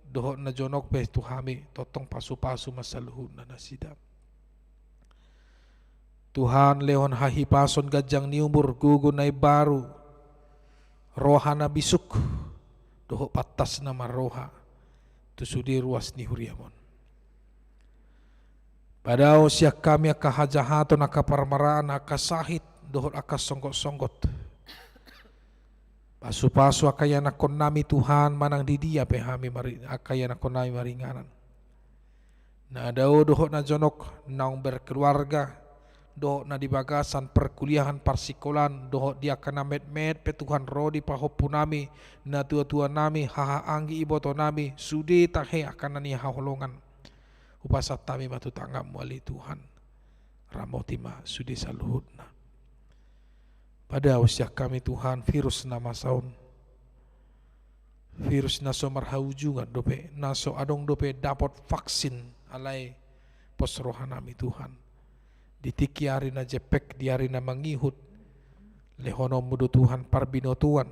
dohot na jonok pe tu hami, tongtong pasupasu ma saluhutna nasida. Tuhan, lehon hahipason, ganjang ni umur, gogo na imbaru, roha na bisuk, dohot pantas na marroha tu sude ruas ni huriaM on. Padao sian hami angka hajahaton, angka parmaraan, angka sahit, dohot angka songgot-songgot. Pasupasu angka ianakkonnami Tuhan, manang di dia pe hami mari-, angka ianakkonnami maringanan. Na dao dohot na jonok naung berkeluarga, dohot na di bagasan perkuliahan parsikolaan, dohot di angka na metmet pe Tuhan ro di pahompu nami, na tuatua nami, haha anggi iboto nami, sude tahe angka na nihaholongan. Hupasahat hami ma tu tanganmu ale Tuhan. Ramoti ma sude saluhutna. Padao sian hami Tuhan virus na masa on. Virus na so marhaujungan dope, na so adong dope dapot vaksin, alai pos roha nami Tuhan. Di tingki ari na jempek, di ari na mangihut, lehononmu do Tuhan parbinotoan,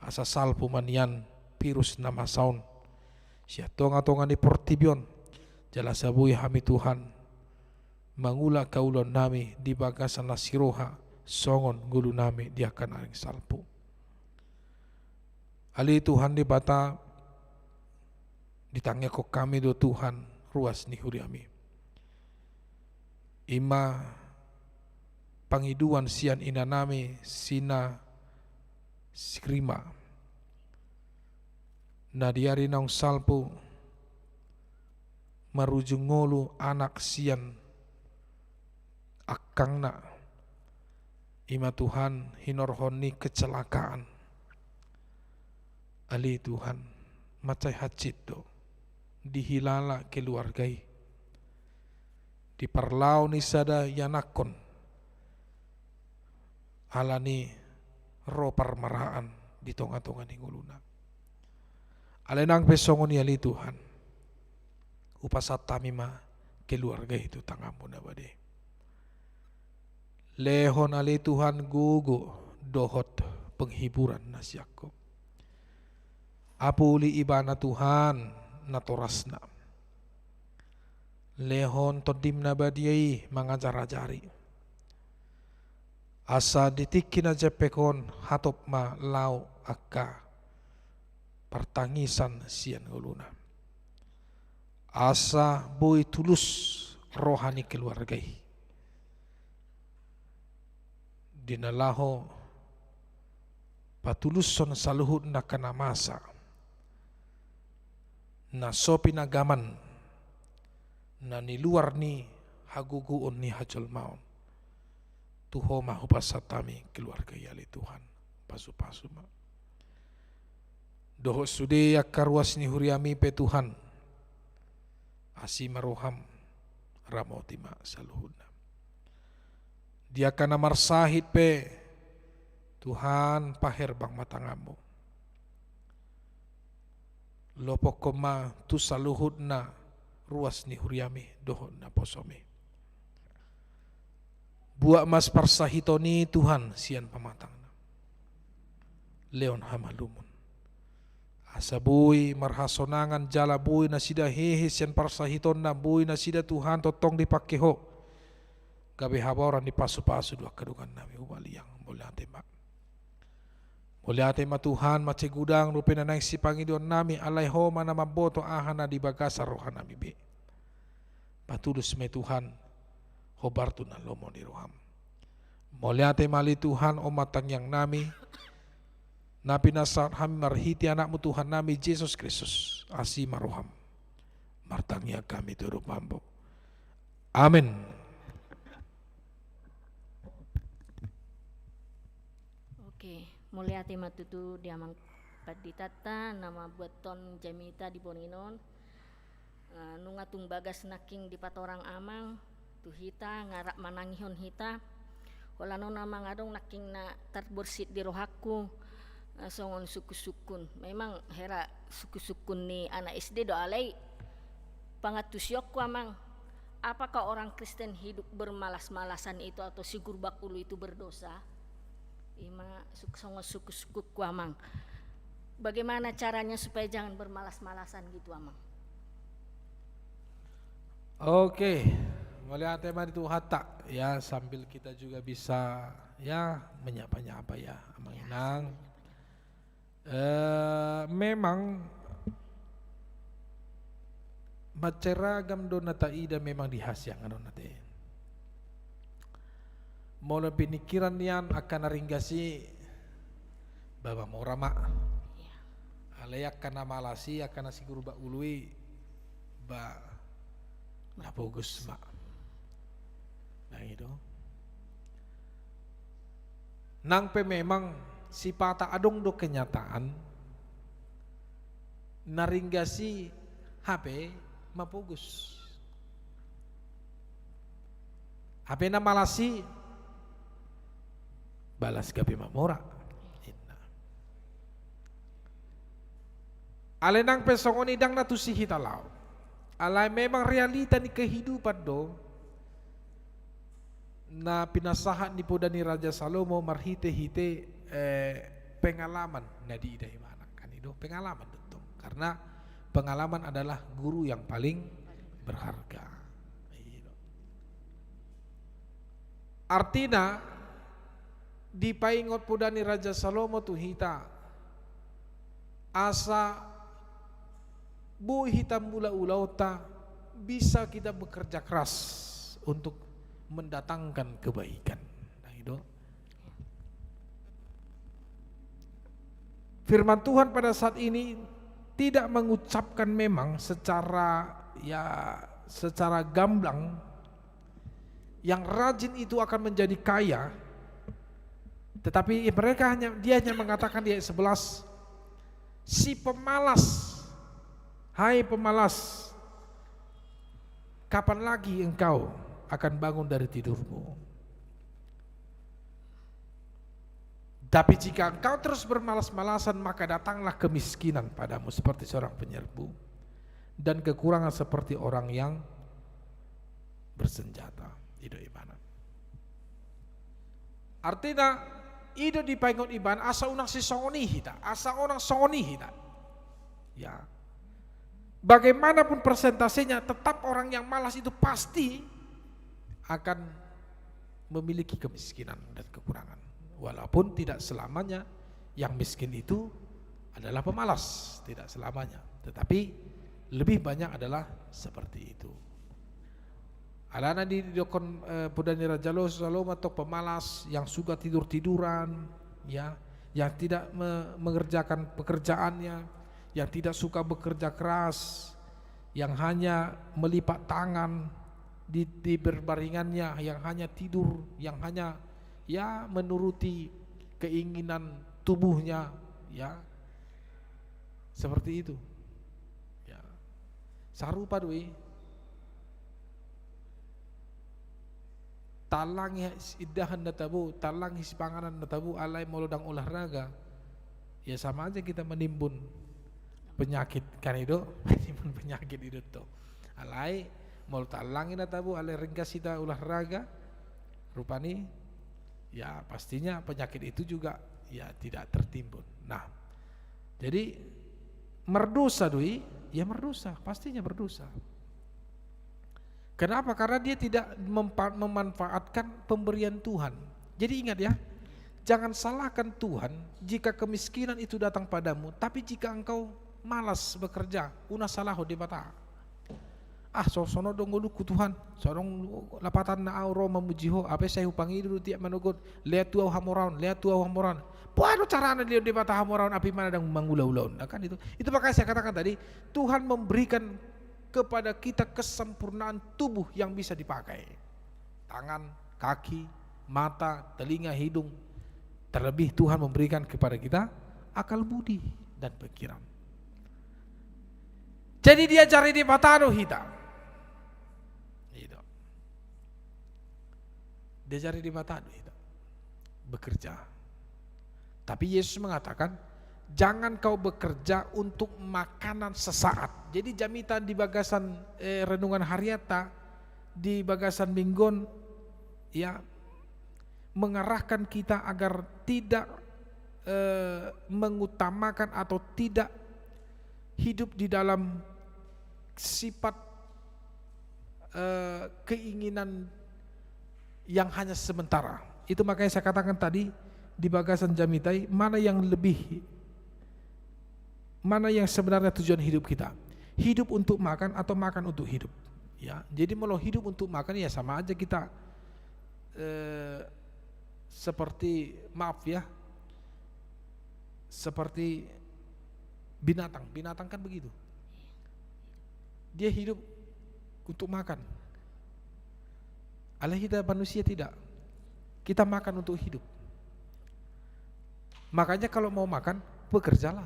asa salpu ma nian virus na masa on sian tongatonga ni portibi on, jala asa boi hami Tuhan mangula angka ulaon nami di bagasan na siroha songon ngolu nami di angka na naeng salpu. Ale Tuhan Debata, ditangiangkon hami do Tuhan ruas ni huriami. I ma pangidoan sian ina nami Sina Sirima, na di ari naung salpu marujung ngolu anak sian angkangna, i ma Tuhan hinorhon ni kecelakaan. Ale Tuhan, mansai hansit do dihilala keluarga i, di parlao ni sada ianakhon, ala ni ro parmaraan di tongatonga ni ngoluna. Alai nang pe songon i ale Tuhan, hupasahat hami ma keluarga i tu tanganmu na badia. Lehon ale Tuhan gogo dohot penghiburan na sian Ho. Apuli ibana Tuhan natorasna. Lehon tondim na badia i mangajarajari. Asa di tingki na jempek on hatop ma laho angka partangisan sian ngoluna. Asa boi tulus roha ni keluarga i di na laho patulushon saluhutna angka na masa, na so pinagaman, na di luar ni hagogoon ni hajolmaon. Tu Ho ma hupasahat hami keluarga i ale Tuhan, pasupasu ma. Dohot sude angka ruas ni huriami pe Tuhan, asi ma roham, ramoti ma saluhutna. Di angka na marsahit pe, Tuhan, paherbang ma tanganmu. Lopokhon ma tu saluhutna ruas ni huriami dohot naposomi. Buat ma parsahiton i Tuhan sian pamatangna. Lehon hamalumon. Asa boi marhasonangan jala boi nasida hehe sian parsahitonna, boi nasida Tuhan tongtong dipangke Ho. Gabe habaoran ni pasupasu do angka dongan nami Humaliang, mauliate ma. Mauliate ma Tuhan, mansai godang dope na naeng sipangidoan nami, alai Ho ma na mamboto aha na di bagasan roha nami be. Patulus ma i Tuhan, hombar tu na lomo ni roham. Mauliate ma ale Tuhan, on ma tangiang nami, na pinasahat hami marhite Anakmu Tuhan nami Jesus Kristus, asi ma roham. Martangiang hami tu adopanmu. Amen. Oke, mauliate ma tutu di amang panditanta na mambuathon jamita di borngin on. Eh, nunga tung bagas nangkin dipatorang amang tu hita, nga rap manangihon hita. Holan on amang adong nangkin na tarborsit di rohangku, eh, songon sungkunsungkun. Memang hera sungkunsungkun ni anak S D do, alai pangantusionku amang, apakah orang Kristen hidup bermalas-malasan itu atau si gurbak ulu itu berdosa? I ma suk-, songon sungkunsungkunku amang. Bagaimana caranya supaya jangan bermalas-malasan gitu amang? Oke, mauliate ma di Tuhanta. Ya, sambil kita juga bisa, ya, menyapa-nyapa ya, Amang Inang. Eh, memang mansai ragam do na taida memang di hasiangan on ate. Molo pinikiran nian angka na ringgas i, ba mamora ma. Alai angka na malas i, angka na si gurbak ulu i, ba Mapogos ma. Nang i do. Nang pe memang sipata adong do kenyataan, na ringgas i hape mapogos. Hape na malas i balas gabe mamora. Inna. Alai nang pe songon i ndang na tusi hita laho. Alai memang realita ni kehidupan do na pinasahat ni poda ni Raja Salomo marhite-hite, eh, pengalaman na diida ibana, kan i do, pengalaman do tong. Karena pengalaman adalah guru yang paling berharga. I do. Artina, dipaingot poda ni Raja Salomo tu hita, asa boi hita mangula ulaonta, bisa kita bekerja keras untuk mendatangkan kebaikan. Nah, itu. Firman Tuhan pada saat ini tidak mengucapkan memang secara, ya, secara gamblang, yang rajin itu akan menjadi kaya, tetapi mereka hanya, dia hanya mengatakan di ayat sebelas, "Si pemalas, hai pemalas, kapan lagi engkau akan bangun dari tidurmu? Tapi jika engkau terus bermalas-malasan, maka datanglah kemiskinan padamu seperti seorang penyerbu, dan kekurangan seperti orang yang bersenjata." I do ibana. Artina, i do dipaingot ibana, asa unang sisongon i hita, asa unang songon i hita. Ya. Bagaimanapun persentasenya, tetap orang yang malas itu pasti akan memiliki kemiskinan dan kekurangan. Walaupun tidak selamanya yang miskin itu adalah pemalas, tidak selamanya. Tetapi lebih banyak adalah seperti itu. Alana di, didokkon, eh, poda ni Raja Salomo, tong pemalas, yang suka tidur-tiduran, ya, yang tidak me-, mengerjakan pekerjaannya, yang tidak suka bekerja keras, yang hanya melipat tangan di, di berbaringannya, yang hanya tidur, yang hanya, ya, menuruti keinginan tubuhnya, ya. Seperti itu. Ya. Sarupa do i. Talangi indahan na tabo, talangi sipanganon na tabo, alai molo ndang olahraga, ya sama aja kita menimbun penyakit, kan i do? Menimbun penyakit i do tong. Alai molo talangi na tabo, alai ringgas hita olahraga, rupani, ya, pastinya penyakit itu juga, ya, tidak tertimbun. Nah, jadi merdosa do i, ya merdosa, pastinya berdosa. Kenapa? Karena dia tidak mempa-, memanfaatkan pemberian Tuhan. Jadi ingat ya, jangan salahkan Tuhan jika kemiskinan itu datang padamu, tapi jika engkau malas bekerja, unang salahon Debata. Ah, so, songon do ngolungku Tuhan, so adong lapatanna au ro mamuji Ho, hape sai hupangido do tiap manogot, lean tu au hamoraon, lean tu au hamoraon. Boha do carana dilehon Debata hamoraon, atik ibana ndang mangula ulaon? Nah, kan itu. Itu makanya saya katakan tadi, Tuhan memberikan kepada kita kesempurnaan tubuh yang bisa dipakai. Tangan, kaki, mata, telinga, hidung. Terlebih Tuhan memberikan kepada kita akal budi dan pikiran. Jadi diajari Debata do hita. Gitu. Diajari Debata do hita. Bekerja. Tapi Yesus mengatakan, "Jangan kau bekerja untuk makanan sesaat." Jadi jamita di bagasan, eh, renungan harianta, di bagasan minggu on, ya, mengarahkan kita agar tidak, eh, mengutamakan atau tidak hidup di dalam sifat, eh, keinginan yang hanya sementara. Itu makanya saya katakan tadi, di bagasan jamita i, mana yang lebih, mana yang sebenarnya tujuan hidup kita? Hidup untuk makan atau makan untuk hidup? Ya, jadi molo hidup untuk makan, ya sama aja kita, eh, seperti, maaf ya, seperti binatang. Binatang kan begitu. Dia hidup untuk makan. Alai hita manusia tidak. Kita makan untuk hidup. Makanya kalau mau makan, bekerjalah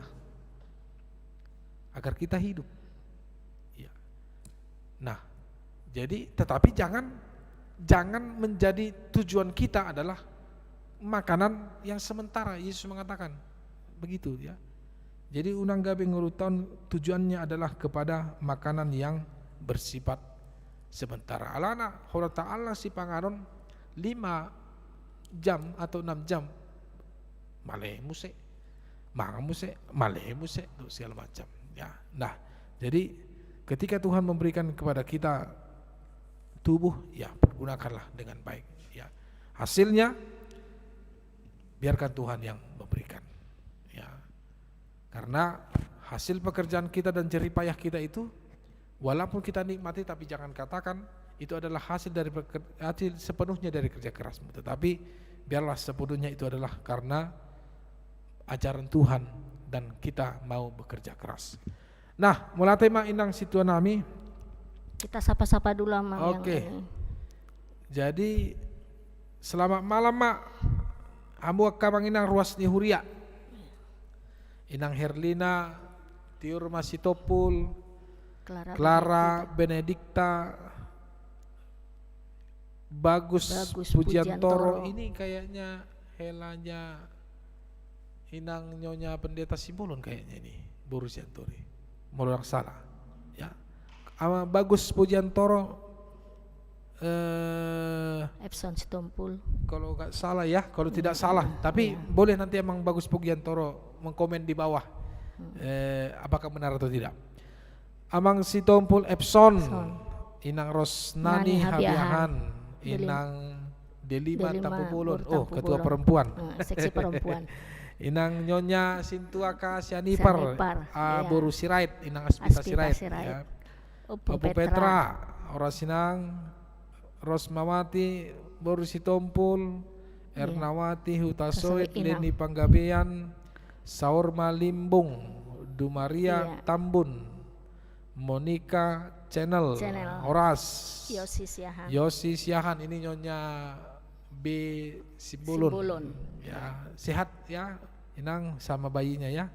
agar kita hidup. Ya. Nah, jadi tetapi jangan jangan menjadi tujuan kita adalah makanan yang sementara. Yesus mengatakan begitu, ya. Jadi unang gabe ngolunta on tujuannya adalah kepada makanan yang bersifat sementara. Alana, holan taala sipanganon lima jam atau enam jam, male muse, mangan muse, male muse, tuh, segala macam. Ya, nah, jadi ketika Tuhan memberikan kepada kita tubuh, ya, pergunakanlah dengan baik. Ya, hasilnya biarkan Tuhan yang memberikan. Ya, karena hasil pekerjaan kita dan jerih payah kita itu, walaupun kita nikmati, tapi jangan katakan itu adalah hasil dari peker-, hasil sepenuhnya dari kerja kerasmu. Tetapi biarlah sepenuhnya itu adalah karena ajaran Tuhan dan kita mau bekerja keras. Nah, mauliate ma inang sintua nami. Kita sapa-sapa dulu amang yang ini. Oke. Jadi, selamat malam, Mak. Hamu angka amang inang ruas ni huria. Inang Herlina, Tiur Masitompul, Clara Clara Benedikta. Benedikta, Bagus Bagus Pujiantoro. Pujiantoro. Ini kayaknya helanya inang Nyonya Pendeta Simbolon kayaknya ini, boru Sianturi. Molo nggak salah. Ya. Ama Bagus Pujiantoro, eh, Epson Sitompul. Kalau nggak salah ya, kalau tidak salah. Hmm, tapi iya. Boleh nanti Amang Bagus Pujiantoro mengkomen di bawah, hmm, eh, apakah benar atau tidak. Amang Sitompul Epson. Epson. Inang Rosnani Nani Habiahan. Habiahan. Deli-, Inang Delima Delima Tampubolon. Guru Tampubolon. Oh, ketua perempuan. Eh, seksi perempuan. Inang Nyonya Sintua Ka Sianipar. Sianipar, ah, iya. Boru Sirait, Inang Aspita Aspita Sirait, Sirait. Ya. Opo Opo Petra. Petra, horas Inang. Rosmawati, boru Sitompul, iya. Ernawati, Hutasoit, Hutasoit, Inang. Leni Panggabean, Saur Malimbung, Dumaria, iya. Tambun, Monica Channel, Channel. Horas. Yosi Siahaan. Yosi Siahaan, ini Nyonya B Simbolon. Simbolon. Ya, sehat ya, Inang sama bayinya ya.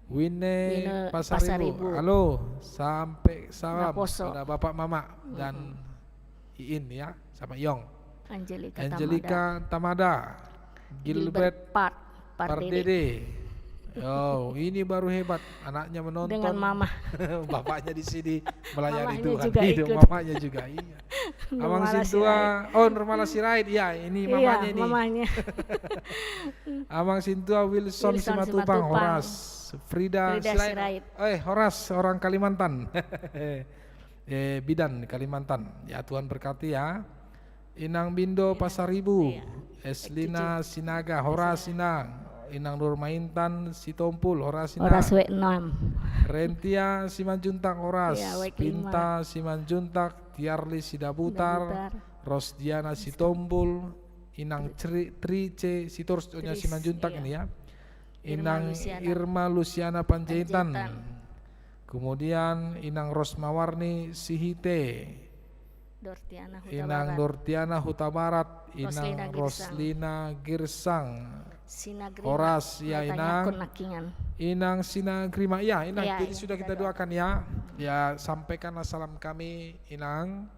Wine Wine Pasaribu. Pasaribu. Halo, sampai salam Naposo. Pada Bapak Mama dan Mm-mm. Iin ya, sama Yong. Angelika Angelika Tamada. Tamada. Gilbert Gilbert Part-, Pardede. Pardede. Oh, ini baru hebat. Anaknya menonton. Dengan mama. Bapaknya di sini melayani Mamanya Tuhan. Juga itu ikut. Mamanya juga, iya. Amang Nurmala Sintua, Sirait. Oh, Nurmala Sirait. Iya, ini iya, mamanya ini. Mamanya. Amang Sintua Wilson, Wilson Simatupang, Simatupang. Horas. Frida Frida Sirait. Sirait. Eh, horas orang Kalimantan. Eh, bidan Kalimantan. Ya, Tuhan berkati ya. Inang Bindo Iya. Pasaribu, Iya. Eslina Tujuh. Sinaga, horas Eslina. Inang. Inang Nurmaintan Sitompul, horas Inang. Horas W enam. Rentia Simanjuntak, horas. Iya, W lima. Pinta Simanjuntak, Tiarli Sidabutar, Sidabutar. Rosdiana Sitompul, Inang Tri-, Trice Sitorus, Nyonya Tris, Simanjuntak iya. Ini ya. Irma Inang Luciana. Irma Luciana Panjaitan. Panjaitan. Kemudian Inang Rosmawarni Sihite. Dortiana Hutabarat. Inang Dortiana Hutabarat, Inang Roslina Girsang. Roslina Girsang. Sinagrima. Horas, ya, Inang. Akun Nangkingan. Inang Sinagrima, ya, Inang. Ya, jadi ya, sudah kita doakan, ya. Ya, sampaikanlah salam kami, Inang,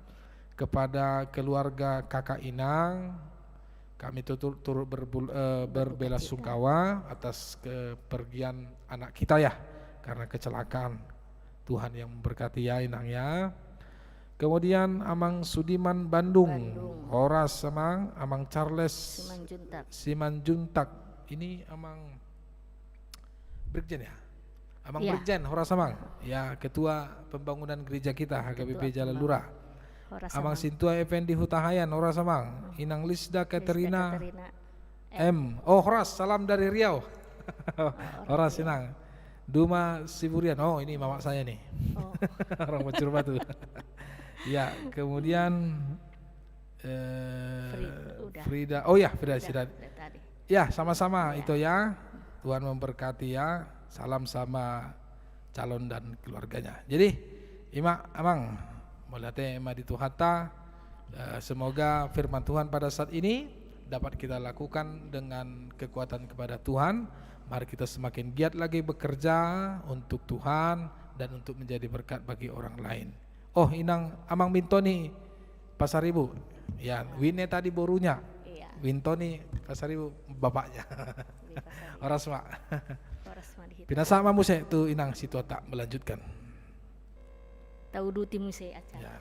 kepada keluarga kakak Inang. Kami tutur-, turut berbul-, eh, berbelasungkawa atas kepergian anak kita, ya, karena kecelakaan. Tuhan yang memberkati, ya, Inang, ya. Kemudian Amang Sudiman Bandung. Bandung. Horas, Amang. Amang Charles Simanjuntak. Simanjuntak. Ini Amang Brigjen, ya? Amang Iya. Brigjen, horas, Amang. Ya, Ketua Pembangunan Gereja kita, H K B P Ketua Jalan Pembangunan. Lurah. Horas, Amang Amang. Sintua Effendi Hutahaean, horas, Amang. Hmm. Inang Lisda Lisda Katerina Katerina M. M. Oh, horas, salam dari Riau. Oh, orang Horas, Riau. Inang. Duma Siburian. Oh, ini mamak saya nih. Oh. Orang Bocor Batu. Ya, kemudian, eh, Fri-, udah. Frida. Oh ya, Frida Udah, Sirait. Udah tadi. Ya, sama-sama Ya. itu ya. Tuhan memberkati ya. Salam sama calon dan keluarganya. Jadi, Ima, Amang, Mauliate ma di Tuhanta. Eh, semoga firman Tuhan pada saat ini dapat kita lakukan dengan kekuatan kepada Tuhan. Mari kita semakin giat lagi bekerja untuk Tuhan dan untuk menjadi berkat bagi orang lain. Oh, Inang, Amang Wintoni Pasaribu. Ya, Wine tadi borunya. Iya. Wintoni Pasaribu bapaknya. Di Pasaribu. Horas ma. Horas ma di hita. Pinasahat ma muse tu Inang Situata melanjutkan. Tauduti muse acara. Ya.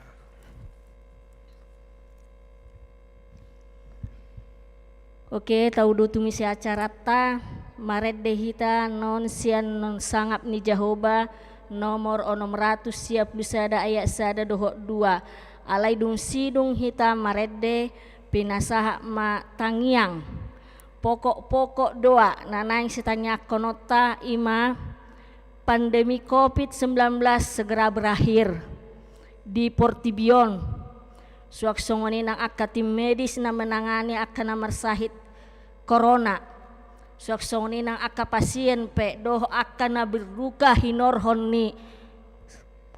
Oke, tauduti muse acaranta, marende hita annon sian Sangap ni Jahowa, nomor onom ratus sia pulu sada ayat sada dohot dua. Alai dung sidung hita marende, pinasahat ma tangiang. Pokok-pokok doa na naeng sitangiangkononta i ma, pandemi covid sembilan belas segera berakhir di portibi on. Suang songon i nang angka tim medis na menangani angka na marsahit corona. Suang songon i nang angka pasien pe dohot angka na berduka hinorhon ni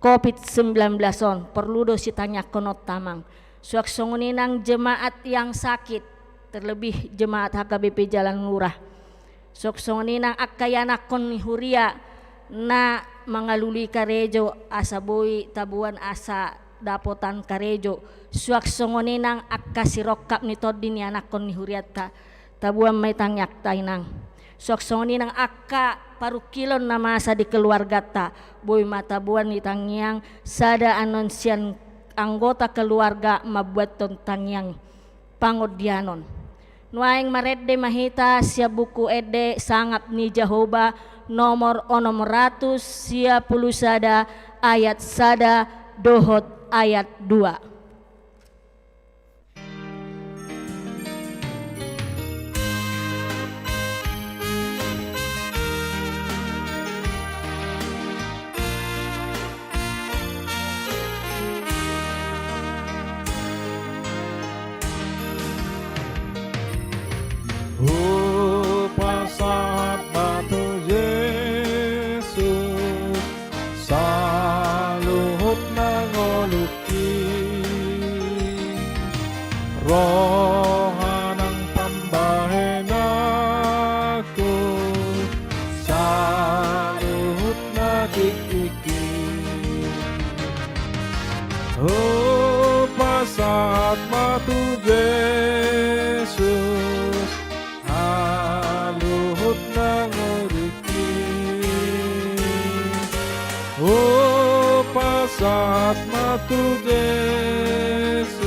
covid sembilan belas on, porlu do sitangiangkononta, Amang. Suang songon i nang jemaat yang sakit, terlebih jemaat H K B P Jalan Lurah. Suang songon i nang angka ianakhon ni huria na mangalului karejo asa boi taboan asa dapotan karejo. Suang songon i nang angka sirongkap ni tondi ni ianakhon ni hurianta. Taboan ma i tangiangta, Inang. Suang songon i nang angka parungkilon na masa di keluarganta. Boi ma taboan i tangiang, sada annon sian anggota keluarga mambuathon tangiang pangondianon. Nuaeng marende ma hita sian Buku Ende Sangap ni Jahowa nomor onom ratus sia pulu sada ayat sada dohot ayat dua. Hupasahat ma tu Jesus saluhut na ngolungki, roha nang pambahenanku saluhut na tingkingki. Hupasahat ma tu Jesus saluhut na ngolungki. Hupasahat ma tu Jesus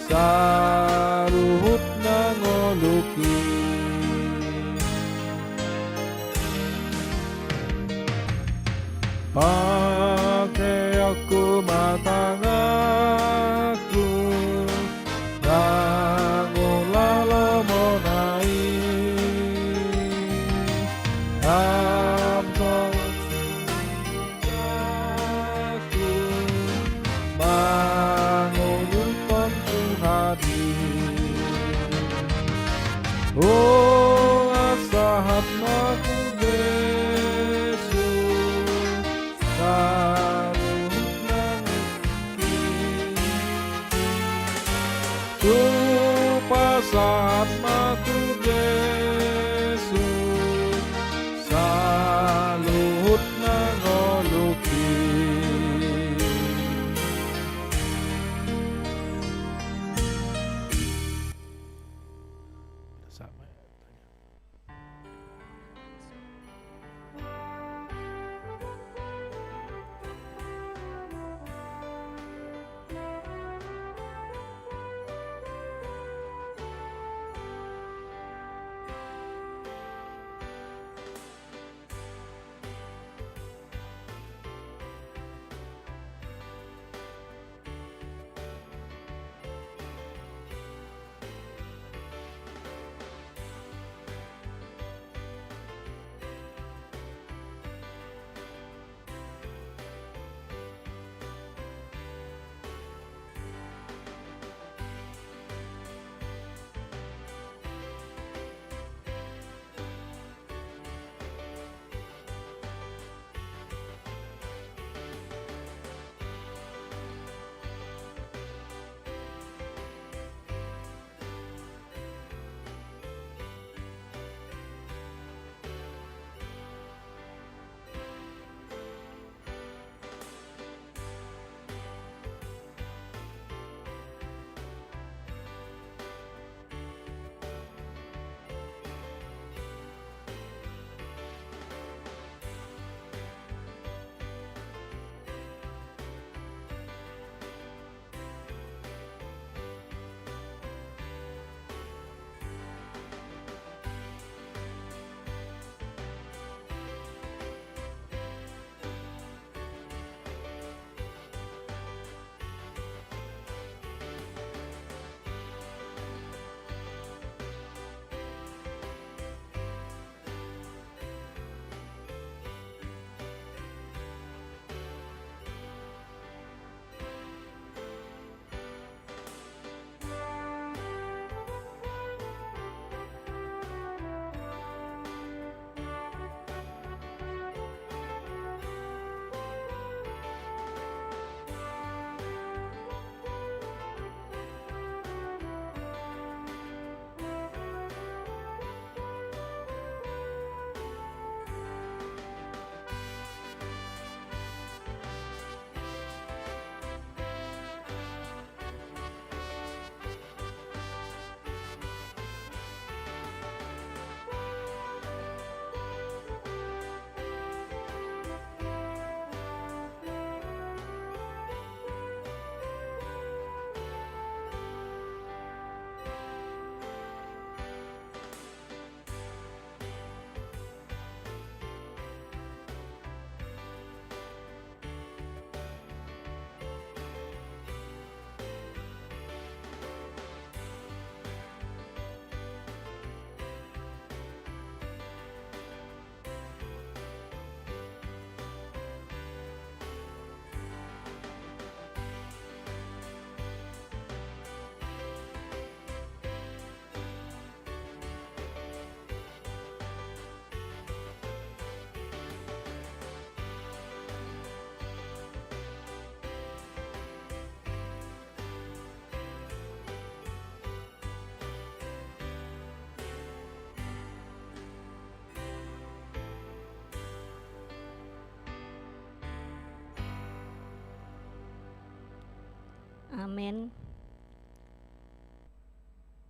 saluhut na ngolungki. Pakeonku ma tanganku, mangula lomona i, amsong mangululhon tu hadir. Hupasahat ma tu Jesus saluhut na ngolungki. Hupasahat ma tu Jesus saluhut na ngolungki. Amen.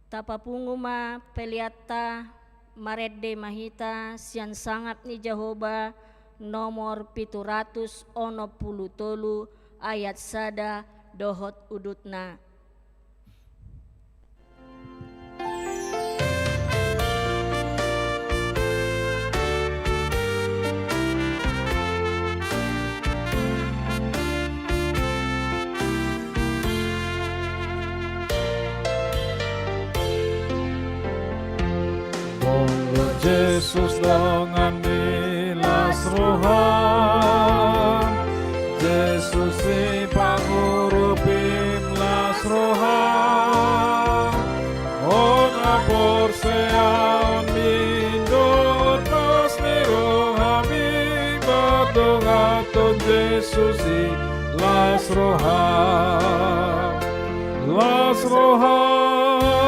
Tapapungu ma peleanta, marende ma hita sian sangap ni Jahowa nomor pitu ratus onom pulu tolu, ayat sada dohot udutna. Molo Jesus dongan ni las roham, Jesus sipangurupim las roham, on haporseaonmi dohot las ni rohami mardongankon Jesus i las roham. Las roham,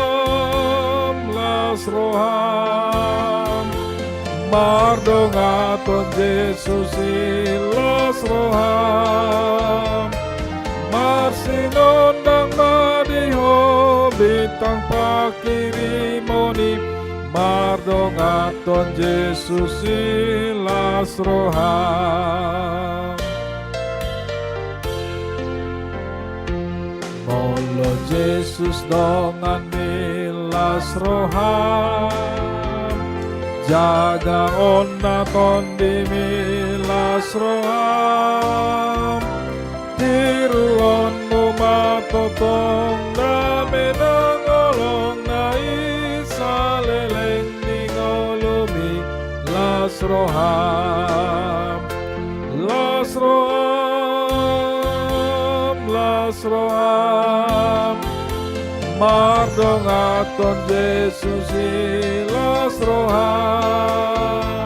las roham, mardongankon Jesus i las roham. Marsinondang ma di ho bintang pangkirimon i, mardongankon Jesus i las roham. Molo Jesus dongan ni las roham, jaga on na tondimi las roham. Tiruonmu ma tongtong dame na holong na i saleleng ni ngolumi las roham. Las roham, las roham, mardongankon Jesus i las roham.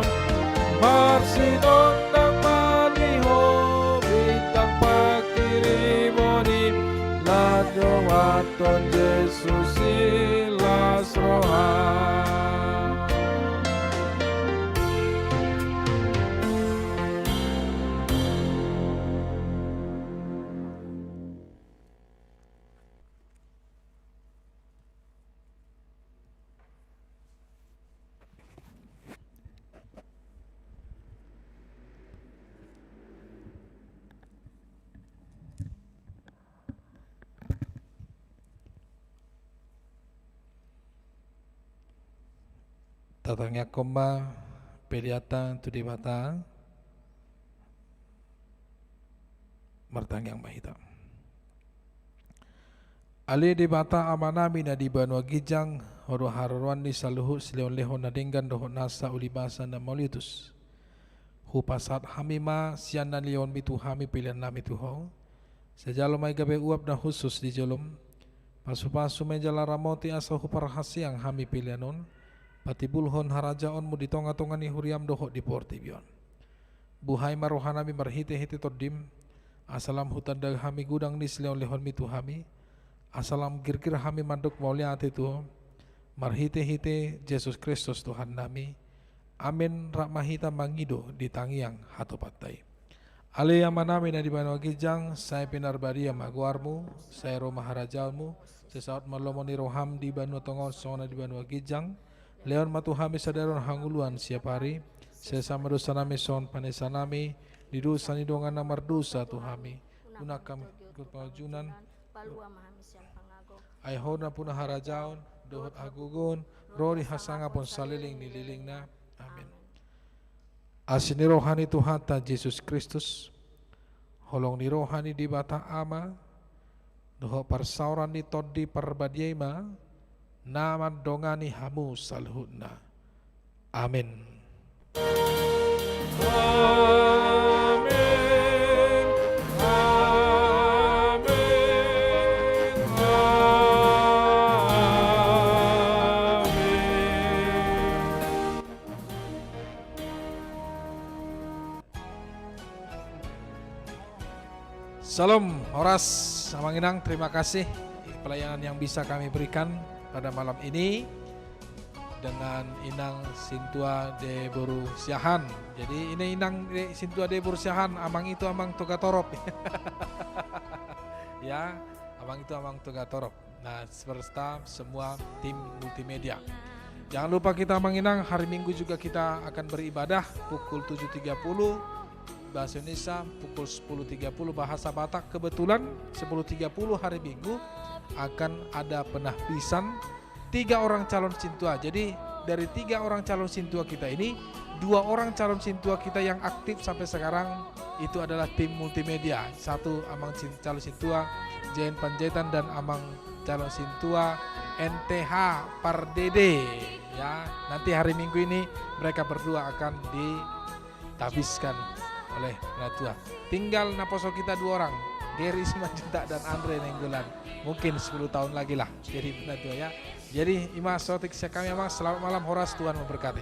Marsinondang ma di ho bintang pangkirimon i, mardongankon Jesus i las roham. Tatangiangkon ma peleanta tu Debata. Martangiang ma hita. Ale Debata Amanami na di banua ginjang, Ho do haroroan ni saluhut silehonlehon na denggan dohot nasa ulibasa na mauliutus. Hupasahat hami ma sian na nilehonmi tu hami peleannami tu Ho. Sai jalo ma i gabe uap na hushus di jolom. Pasupasu ma i jala ramoti asa huparhaseang hami pelean on. Patimbulhon harajaonmu di tongatonga ni huriam dohot di portibi on. Buhai ma rohanami marhitehite Tondim, asa lam hutanda hami godang ni silehonlehonmi tu hami, asa lam girgir hami mandok mauliate tu Ho, marhitehite Jesus Kristus Tuhannami. Amen. Rap ma hita mangido di tangiang hatopanta i. Ale Amanami na di banua ginjang, sai pinarbadia ma goarmu, sai ro ma harajaonmu, sai saut ma lomo ni roham di banua tonga on songon na di banua ginjang. Lehon ma tu hami sadari on hangoluan siapari, sesa ma dosanami songon panesanami di dosa ni dongan na mardosa tu hami. Unang hami tu pangunjunan, palua ma hami sian pangago. Ai Ho do nampuna harajaon dohot hagogoon ro di hasangapon saleleng ni lelengna. Amen. Asi ni roha ni Tuhanta Jesus Kristus, holong ni roha ni Debata Ama, dohot parsaoran ni Tondi Parbadia i ma na mandongani hamu saluhutna. Amen. Amen. Amen. Amen. Syalom, horas, Amang Inang, terima kasih pelayanan yang bisa kami berikan pada malam ini dengan Inang Sintua de Boru Siahaan. Jadi, ini Inang de, Sintua de Boru Siahaan, Amang itu Amang Togatorop. Ya, Amang itu Amang Togatorop. Nah, serta semua tim Multimedia. Jangan lupa kita, Amang Inang, hari Minggu juga kita akan beribadah pukul tujuh tiga puluh bahasa Indonesia, pukul sepuluh tiga puluh bahasa Batak. Kebetulan sepuluh tiga puluh hari Minggu akan ada penahbisan tiga orang calon sintua. Jadi, dari tiga orang calon sintua kita ini, dua orang calon sintua kita yang aktif sampai sekarang itu adalah tim Multimedia. Satu Amang sin-, calon sintua J N Panjaitan dan Amang calon sintua N T H Pardede. Ya, nanti hari Minggu ini mereka berdua akan ditahbiskan oleh penatua. Tinggal naposo kita dua orang, Gary Simanjuntak dan Andre Nainggolan. Mungkin sepuluh tahun lagi lah jadi penatua, ya. Jadi, ima saotik sian hami, Amang. Selamat malam, horas, Tuhan memberkati.